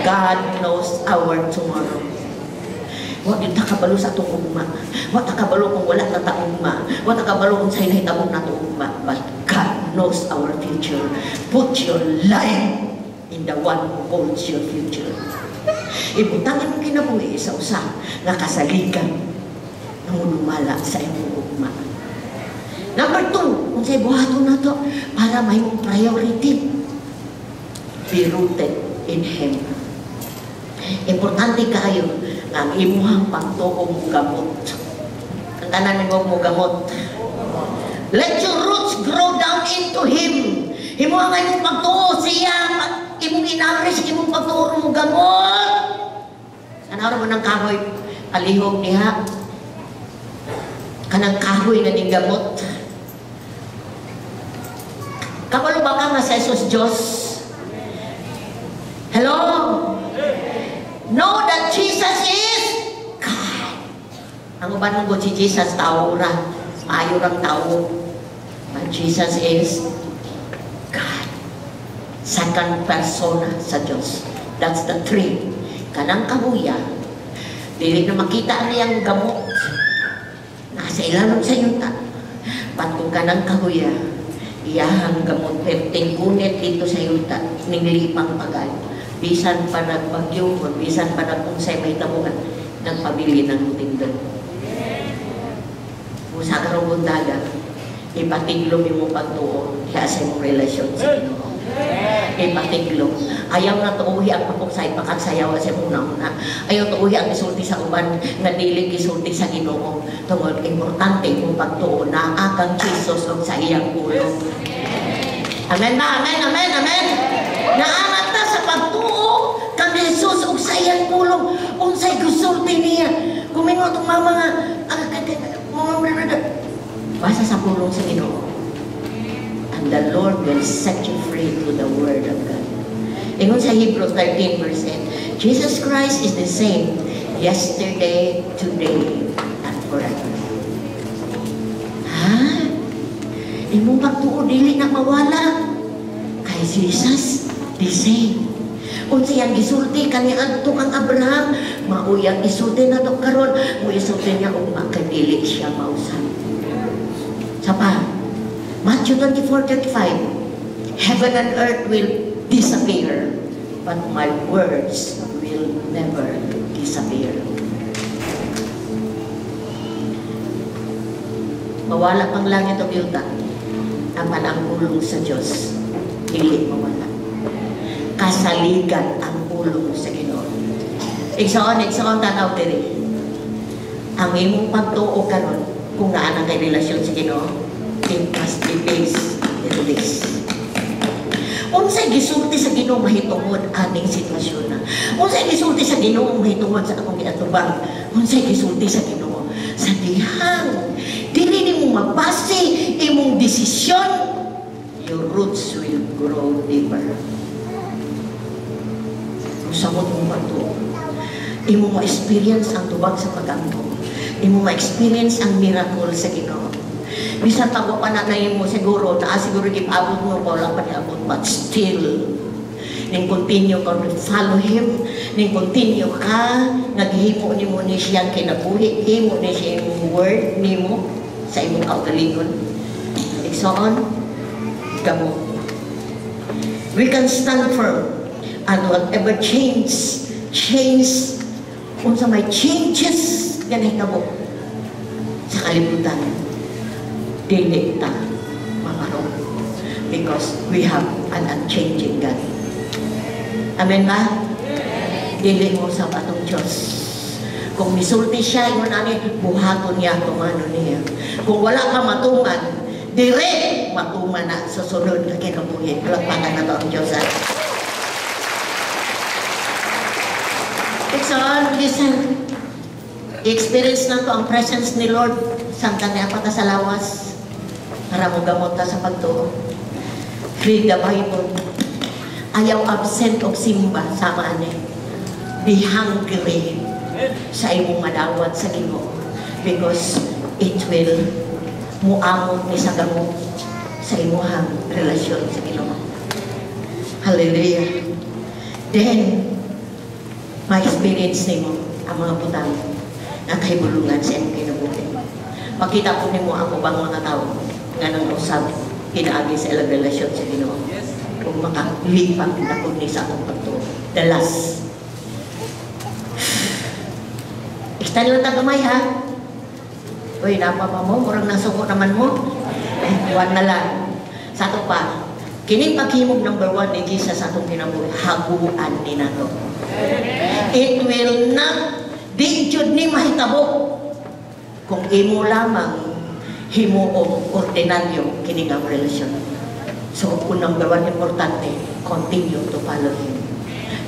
God knows our tomorrow. Wa gyud ta kabalo sa atong ugma. Wa ta kabalo kung wala na ta ugma. Wa ta kabalo kung unsay nahitabo nato ugma. But God knows our future. Put your life in the one who holds your future. Ibutang imong kinabuhi sa usa nga kasaligan nga modumala sa imong ugma. Number two, unsay buhaton nato para mahimong priority? Be rooted in Him. Importante kayo nga ang imuhang pagtuo mogamot. Ang tanan mo mogamot. Let your roots grow down into Him. Himo ang imong pagtuo siya, imong inaris, imong pagtuo mogamot. Ano mo ng kahoy palihog niya? Kanang kahoy nga ning gamot. Kabalo ba ka nga sa Jesus Diyos? Hello? Know that Jesus is God. Ang uban mo si Jesus tao ra. Maayo rang tao. But Jesus is God. Second persona sa Diyos. That's the three. Kanang kahuya, dili na makita niyang gamot. Nasa ilalom sa yuta. But kung kanang kahuya, iyahang gamot, perting gunit dito sa yuta, ning lipang pagal. Bisan pa nagbagyo, bisan pa nag-unsay mahitabuan, nagpabili ng mutindog. Kung sa karong buntaga, ipatiglom imong pagtuo diha sa imong relasyon sa Ginoo. Ipatiglom. Ayaw na tuuhi ang pakuksay pakagsayaw sa imong una. Ayaw tuuhi ang isulti sa uban nga dili gisulti sa Ginoo. Tungod importante imong pagtuo naa kang Jesus og sa iyang pulong. Amen ba? Amen, amen, amen. Naangat ta sa pagtuo kang Jesus og sa iyang pulong. Unsay gisulti niya? Kumingo itong mga mga basa sa pulong sa Ginoo. And the Lord will set you free through the word of God. Ingon sa Hebrews 13 verse 8, Jesus Christ is the same yesterday, today, and forever. Ha? Imong pagtuo dili na mawala. Kay Jesus, the same. Unsa yang gisulti kaniadto kang Abraham, mao yang isulti nato karon, mo isulti niya ugma kay dili siya mausab. Sa pa, Matthew 24:35, "Heaven and earth will disappear, but my words will never disappear." Mawala pang langit o yuta, apan ang pulong sa Diyos, dili mawala. Kasaligan ang pulong sa Ginoo. Igsoon, igsoon, tanaw diri. Ang imong pagtuo karon kung naa na kay relasyon sa Ginoo, it must be based in this. Unsay gisulti sa Ginoo mahitungod aning sitwasyon na? Unsay gisulti sa Ginoo mahitungod sa akong giatubang? Unsay gisulti sa Ginoo sa dihang dili nimo mabase imong desisyon, your roots will grow deeper. Kung samot mong pagtuo, imo ma-experience ang tubag sa pagampo. Imo ma-experience ang miracle sa Ginoo. Bisan pa pa na imo siguro, naa siguro gipaabot mo pa wala pa niabot, but still ning continue ka to follow Him, ning continue ka naghimo nimo ni siyang kinabuhi, himo ni siya imong word nimo sa imong kaugalingon. Igsoon, gamot. We can stand firm and whatever change, unsa may changes nga nahitabo sa kalibutan, dili ta mamarong because we have an unchanging God. Amen ba? Dili mo sa atong Diyos. Kung misulti siya, ingon ani, buhaton niya, tumano niya. Kung wala ka matuman, dire matuman na sa sunod na kinabuhi. Palakpakan na to ang Diyos. Ha? Igsoon, listen. I-experience na to ang presence ni Lord. Samtang niya pa ta sa lawas. Para mo gamot ta sa pagtuo. Read the Bible. Ayaw absent og simba sama ani. Be hungry sa imong madawat sa Ginoo because it will muamot ni sa gamot sa imuhang relasyon sa Ginoo. Hallelujah. Then, ma-experience nimo ang mga butang nga kahibulungan sa imong kinabuhi. Makita po nimo ang ubang mga tao nga nang usab pinaagi sa ilang relasyon sa Ginoo. Kung makalipat na po ni sa atong pagtuo. The last. Extend lang ta gamay, ha. Uy, napa pa mo, murang nasuko naman mo. Eh, one na lang. Sa ato pa, kining paghimog number one ni Jesus sa atong kinabuhi, haguan ni nato. It will not, di jud ni mahitabo kung imo lamang himuong ordinaryo kini nga relasyon. So, kung number one, importante, continue to follow Him.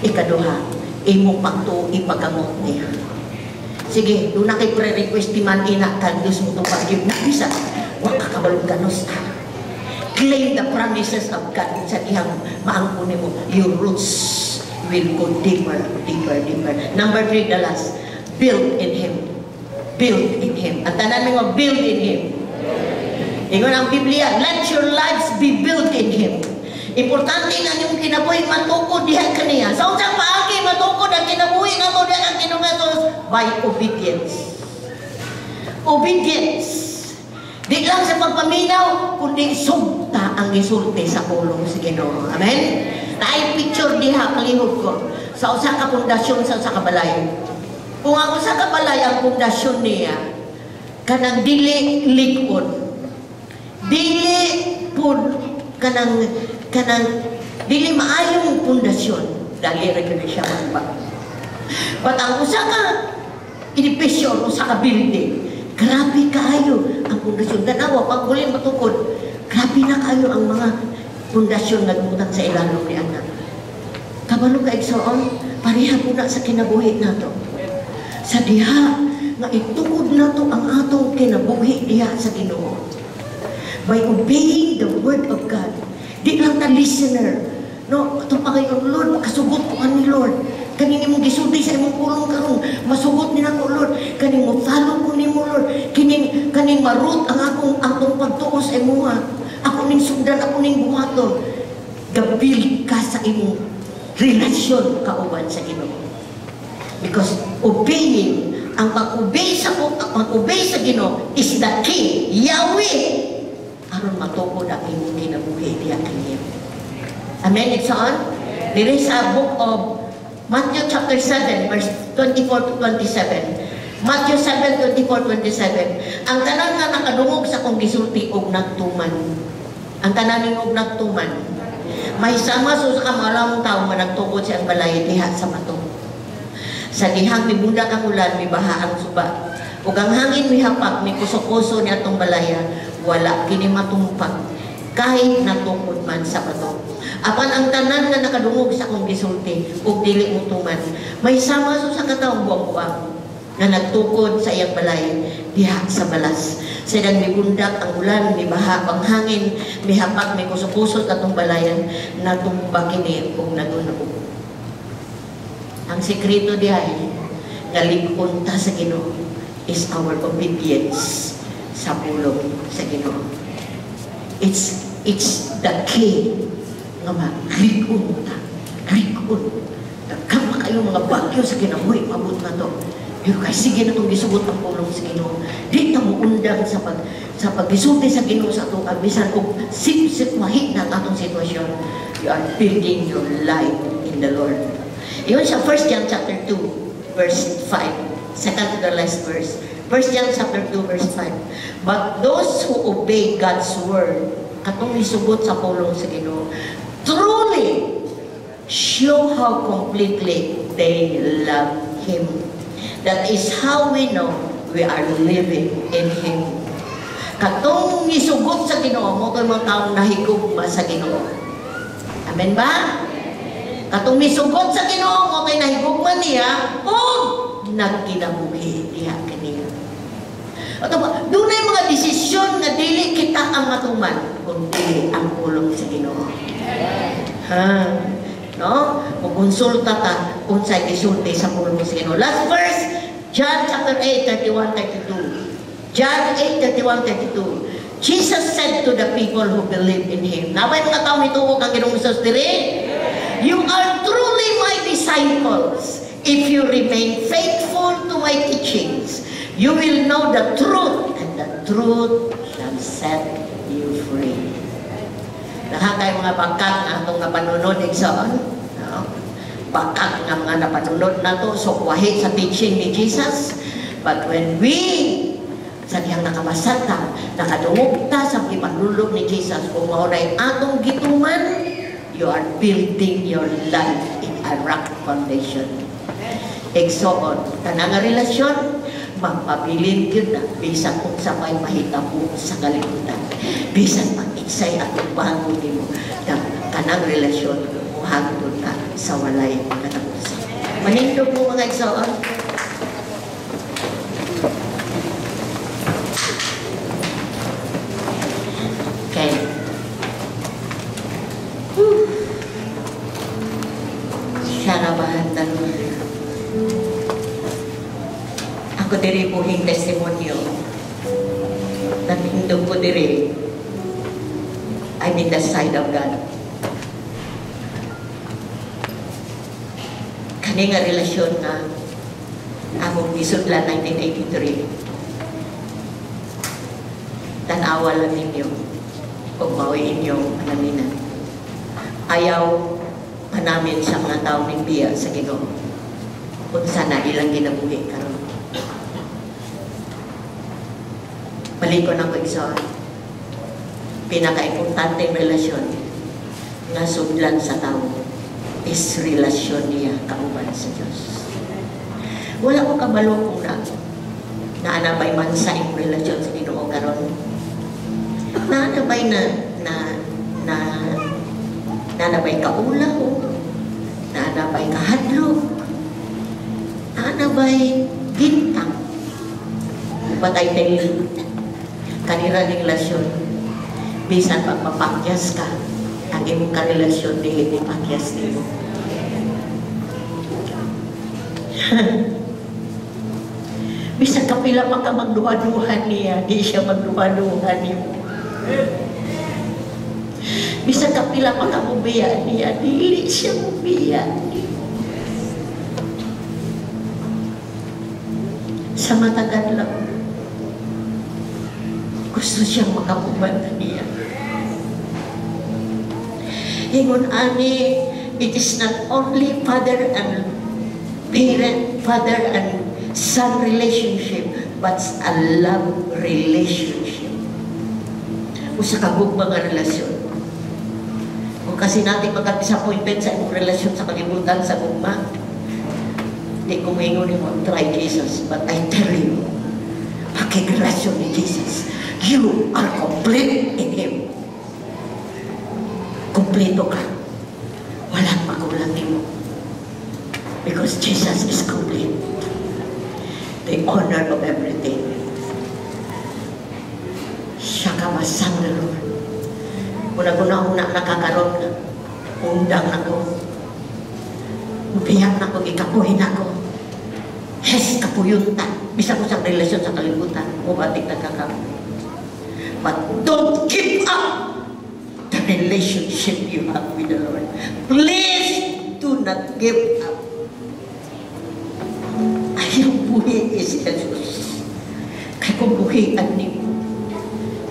Ikaduha, imong pagtuo ipagamot niya. Sige, duna kay pre-request di man ina kan Diyos mo itong pag na bisa. Wa ka kabalong ganos ta. Claim the promises of God sa dihang maangkon nimo. Your roots will go deeper, deeper, deeper. Number three, the last. Build in Him. Build in Him. Ang tanan mo, build in Him. Ingon ang Biblia, "Let your lives be built in Him." Importante nga yung kinabuhi matukod diha kaniya. Sa unsang paagi matukod ang kinabuhi nato diha kang Ginoong Jesus? By obedience. Obedience. Di lang sa pagpaminaw, kundi sugta ang gisulti sa pulong sa Ginoo. Amen? Naay picture diha palihog ko sa usa ka pundasyon sa usa ka balay. Kung ang usa ka balay, ang pundasyon niya kanang dili lig-on. Dili pud kanang kanang dili maayong pundasyon, dali ra gyud siya magba. But ang usa ka edipisyo, usa ka building, grabe kaayo ang pundasyon. Tanawa, pag huli matukod, grabe na kaayo ang mga pundasyon nga gibutang sa ilalom ni ana. Kabalo ka, igsoon, pareha po na sa kinabuhi nato. Sa diha nga itukod nato ang atong kinabuhi diha sa Ginoo. By obeying the word of God. Di lang ta listener. No, ato pa kayo, "Lord, makasugot ko ani, Lord. Kaning imong gisulti sa imong pulong karon, masugot ni nako, Lord. Kaning mo follow ko nimo, Lord. Kining kaning ma-root ang akong atong pagtuo sa imuha. Ako ning sundan, ako ning buhaton." Ga-build ka sa imong relasyon kauban sa Ginoo. Because obeying, ang pag-obey sa Ginoo is the key. Yahweh aron matukod ang imong kinabuhi diha kaniya. Amen, igsoon? Diri sa book of Matthew chapter 7 verse 24 to 27. Matthew 7, 24, 27. "Ang tanan nga nakadungog sa akong gisulti og nagtuman." Ang tanan og nagtuman. "May sama sa usa ka maalamong tawo nga nagtukod siyang balay diha sa bato. Sa dihang mibundak ang ulan, mibaha ang suba ug ang hangin mihapak, mikuso-kuso ni atong balaya, wala kini matumpag kahit natukod man sa bato. Apan ang tanan nga nakadungog sa akong gisulti ug dili motuman, may sama sa usa ka tawo buang-buang nga nagtukod sa iyang balay diha sa balas. Sa dihang mibundak ang ulan, mibaha ang hangin, mihapak, mikuso-kuso atong balayan, natumba kini ug nagunob." Ang sekreto dihay nga lig-on ta sa Ginoo is our obedience sa pulong sa Ginoo. It's the key nga maglig-on ta. Lig-on. Daghan pa kayo mga bagyo sa kinabuhi mabot na to. Pero kay sige na itong gisugot ang pulong sa Ginoo. Di ta muundang sa paggisulti sa Ginoo sa atong bisan og sip-sip wahi na ang atong sitwasyon. You are building your life in the Lord. Iyon sa 1 John chapter 2 verse 5. Second to the last verse. 1 John chapter 2 verse 5. "But those who obey God's word," katong misugot sa pulong sa Ginoo, "truly show how completely they love Him. That is how we know we are living in Him." Katong misugot sa Ginoo, mao to'y mga taong nahigugma sa Ginoo. Amen ba? Katong misugot sa Ginoo, mao to'y nahigugma niya ug nagkinabuhi diha kaniya. Ato ba, dunay mga desisyon nga dili kita ang matuman kung dili ang pulong sa Ginoo. Ha? No? Mukonsulta ka unsay gisulti sa pulong sa Ginoo. Last verse, John chapter 8, 31, 32. John 8, 31, 32. Jesus said to the people who believe in Him. Naa bay mga tao nituo kang Ginoong Hesus diri? "You are truly my disciples if you remain faithful to my teachings. You will know the truth, and the truth shall set you free." Daghan kay mga bakak nga atong napanunod, igsoon. No? Bakak nga mga napanunod nato, so wahi sa teaching ni Jesus. But when we sa dihang nakabasa ta, nakadungog ta sa ipanulog ni Jesus, kung mao na'y atong gituman, you are building your life in a rock foundation. Igsoon, kanang nga relasyon, magpabilin gyud na bisan unsa may mahitabo sa kalibutan. Bisan pag-iksay atong bangon nimo, kanang relasyon muhangtod na sa walay katapusan. Manindog mo, mga igsoon. Okay. Whew. Sharabahan. Ako diri buhing testimonyo. Nanindog ko diri. I'm in the side of God. Kani nga relasyon na among gisudlan 1983. Tanawa lang ninyo kung mao'y inyong panaminan. Ayaw panamin sa mga taong nagbiya sa Ginoo. Kung sana ilang ginabuhi karon. Balikon ako, igsoon. Pinaka-importanteng relasyon nga sudlan sa tao is relasyon niya kauban sa Diyos. Wala ko kabalo kung na naa ba'y man sa imong relasyon sa Ginoo karon. Naa ba'y na na na naa ba'y kaulaw, naa ba'y kahadlok, naa ba'y bintang. But I tell you, kanira ning relasyon, bisan pag mapakyas ka, ang imong karelasyon dili ni pakyas nimo. Bisan kapila pa ka magduha-duha niya, di siya magduha-duha nimo. Bisan kapila pa ka mubiya niya, dili siya mubiya nimo. Sa matagal lang, gusto siyang makauban na niya. Ingon ani, it is not only father and parent, father and son relationship, but a love relationship. Usa ka gugma nga relasyon. Kung kasi natin magka-disappointment sa imong relasyon sa kalibutan sa gugma, di ko maingon nimo, try Jesus, but I tell you, pakigrelasyon ni Jesus, you are complete in Him. Kompleto ka. Walang makulang nimo. Because Jesus is complete. The owner of everything. Siya ka masang na Lord. Una-una nakakaroon na. Undang na ko. Mubiyak na ko, ikapuhin ako. Hes, kapuyuntan. Bisa ko sa relasyon sa kalibutan. Mubatik na kakapoy. But don't give up the relationship you have with the Lord. Please do not give up. Ayaw buhi si Jesus. Kaya kung buhian nimo,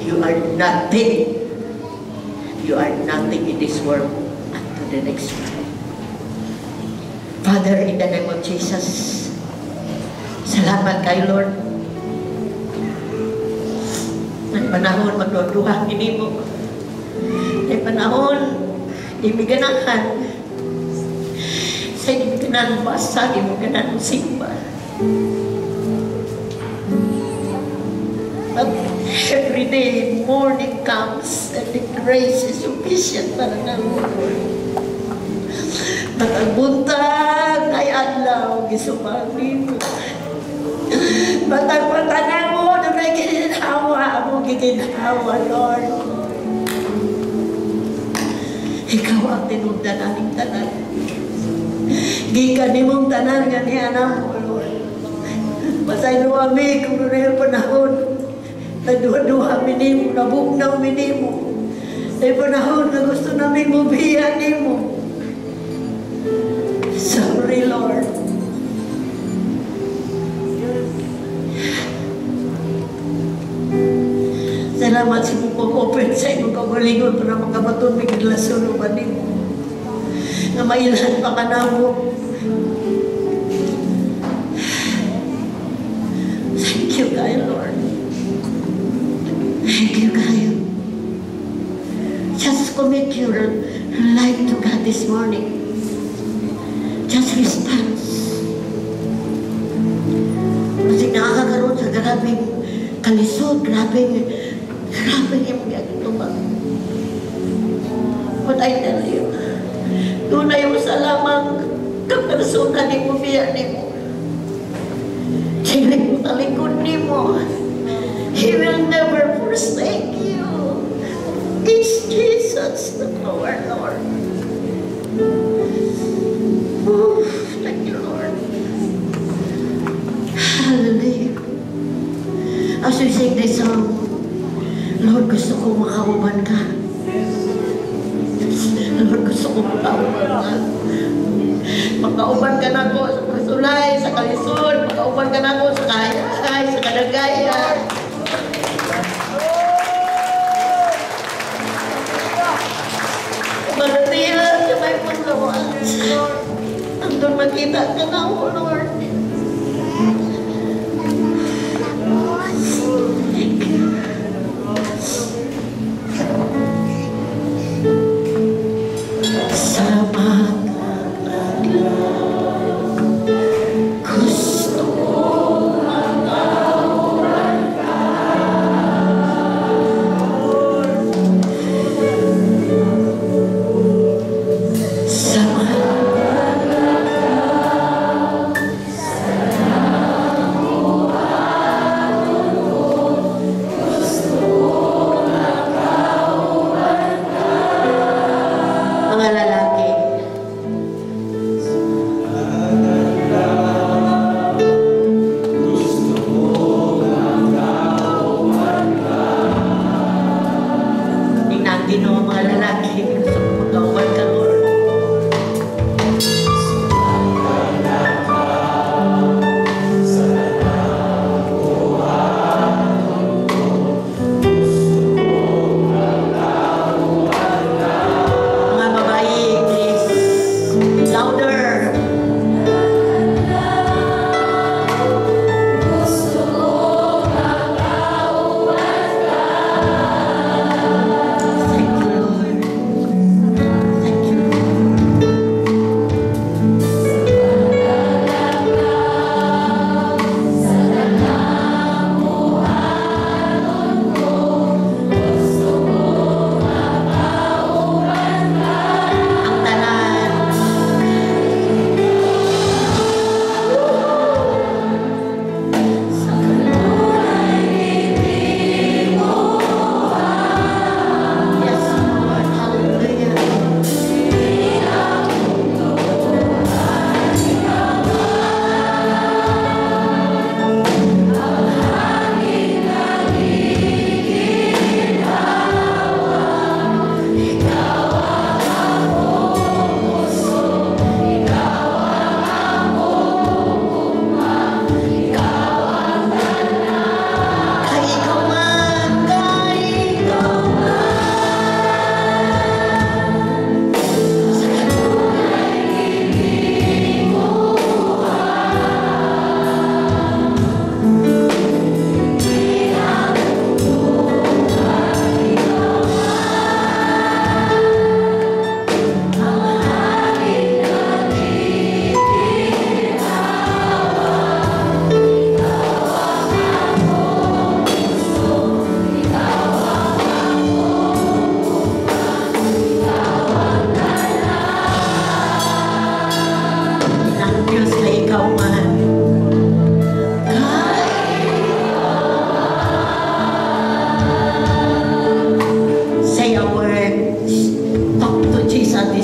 you are nothing. You are nothing in this world unto the next one. Father, in the name of Jesus, salamat kay Lord. May panahon magduduha nimo. May panahon di mi ganahan. Sa di mi ganahan basa, di mo ganahan simba. But every day, morning comes and the grace is sufficient para na Lord. Matag buntag ay adlaw, gisumang nimo. Matag pagtanaw mo, dunay giginhawa, amo giginhawa, Lord. Ikaw ang tinubdan aming tanan. Gikan nimong tanan nga niya namo, Lord. Pasaylo kami kung ano yung panahon. Nagduha-duha mi nimo, nabugnaw mi nimo. May panahon na gusto namin mubiya nimo. Sorry, Lord. Salamat sa imong pag-open sa imong kaugalingon para makabaton mi relasyon uban nimo. Nga mailhan pa ka namo. Thank you kaayo, Lord. Thank you kaayo. Just commit your life to God this morning. Just response. Kasi nakakakaroon sa grabeng kalisod, grabeng imong giatubang. But I tell you, dunay usa lamang ka persona nimo biya nimo. Dili mo talikod nimo. He will never forsake you. It's Jesus, the our Lord. Oh, thank you, Lord. Hallelujah. As we sing this song, Lord, gusto ko makauban ka. Lord, gusto ko makauban ka. Makauban ka na ko sa kasulay, sa kalisod. Makauban ka na ko sa kahayahay, sa kadagayan. Manatilan sa may paglawas. Hanggang makita ka na ako, Lord. Thank you. Sa gusto makauban ka. Sa mga lalaki, tingnan Ginoo mga lalaki, gusto ko makauban ka, Lord. Mga babae,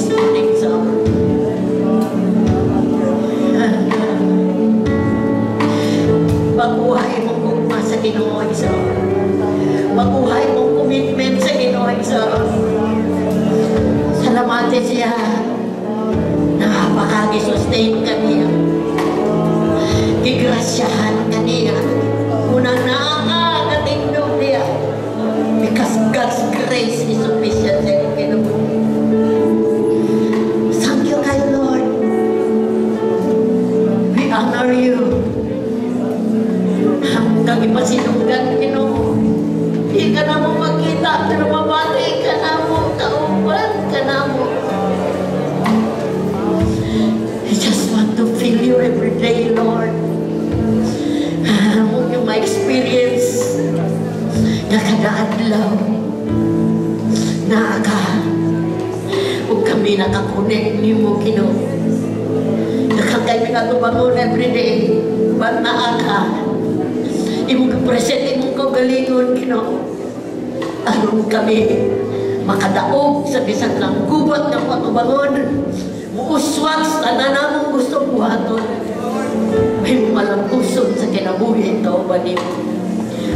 this morning, sir. Makuha imong gugma sa Ginoo, sir. Makuha imong commitment sa Ginoo, sir. Salamat siya. Napaka-sustain ka niya. Gigrasyahan ka niya. Unang naa ka, katingdog niya. Because God's grace is sufficient sa imong kinabuhi. Thank you kay Lord. We honor you. Hanggang ipasinunggan, Ginoo. Di ka namo makita, pero mabati ka namo, kauban ka namo. I just want to feel you every day, Lord. Amo yung ma-experience na kada adlaw naa ka ug kami naka-connect nimo, Ginoo. Daghan kay mi katubangon every day, but naa ka. Imong present imong kaugalingon, Ginoo. Aron kami makadaog sa bisan lang gubat ng patubangon, muuswat sa tanan namong gusto buhaton. May malampuson sa kinabuhi kauban nimo.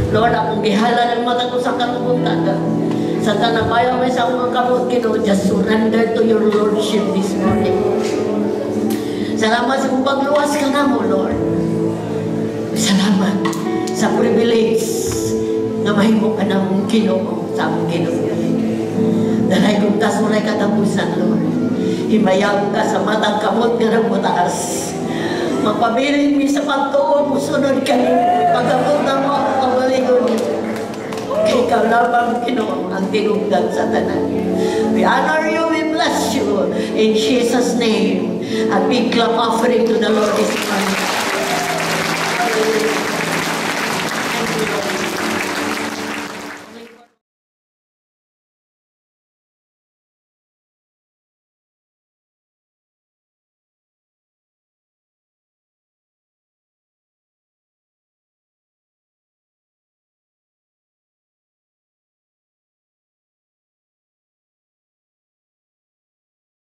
Lord, akong gihalad ang matag usa ka buntaga. Sa tanang bayo may sa akong kamot, Ginoo, just surrender to your Lordship this morning. Salamat sa imong pagluwas ka namo, Lord. Salamat sa privilege na mahimo ka namong Ginoo sa among kinabuhi. Dalaygon ka sa walay katapusan, Lord. Himayag ka sa matag kamot nga nagmataas. Magpabilin mi sa pagtuon, musunod kami. Pagkamot namo ang kaugalingon. Kay ikaw lamang, Ginoo, ang tinugdan sa tanan. We honor you, we bless you. In Jesus' name. A big clap offering to the Lord this morning.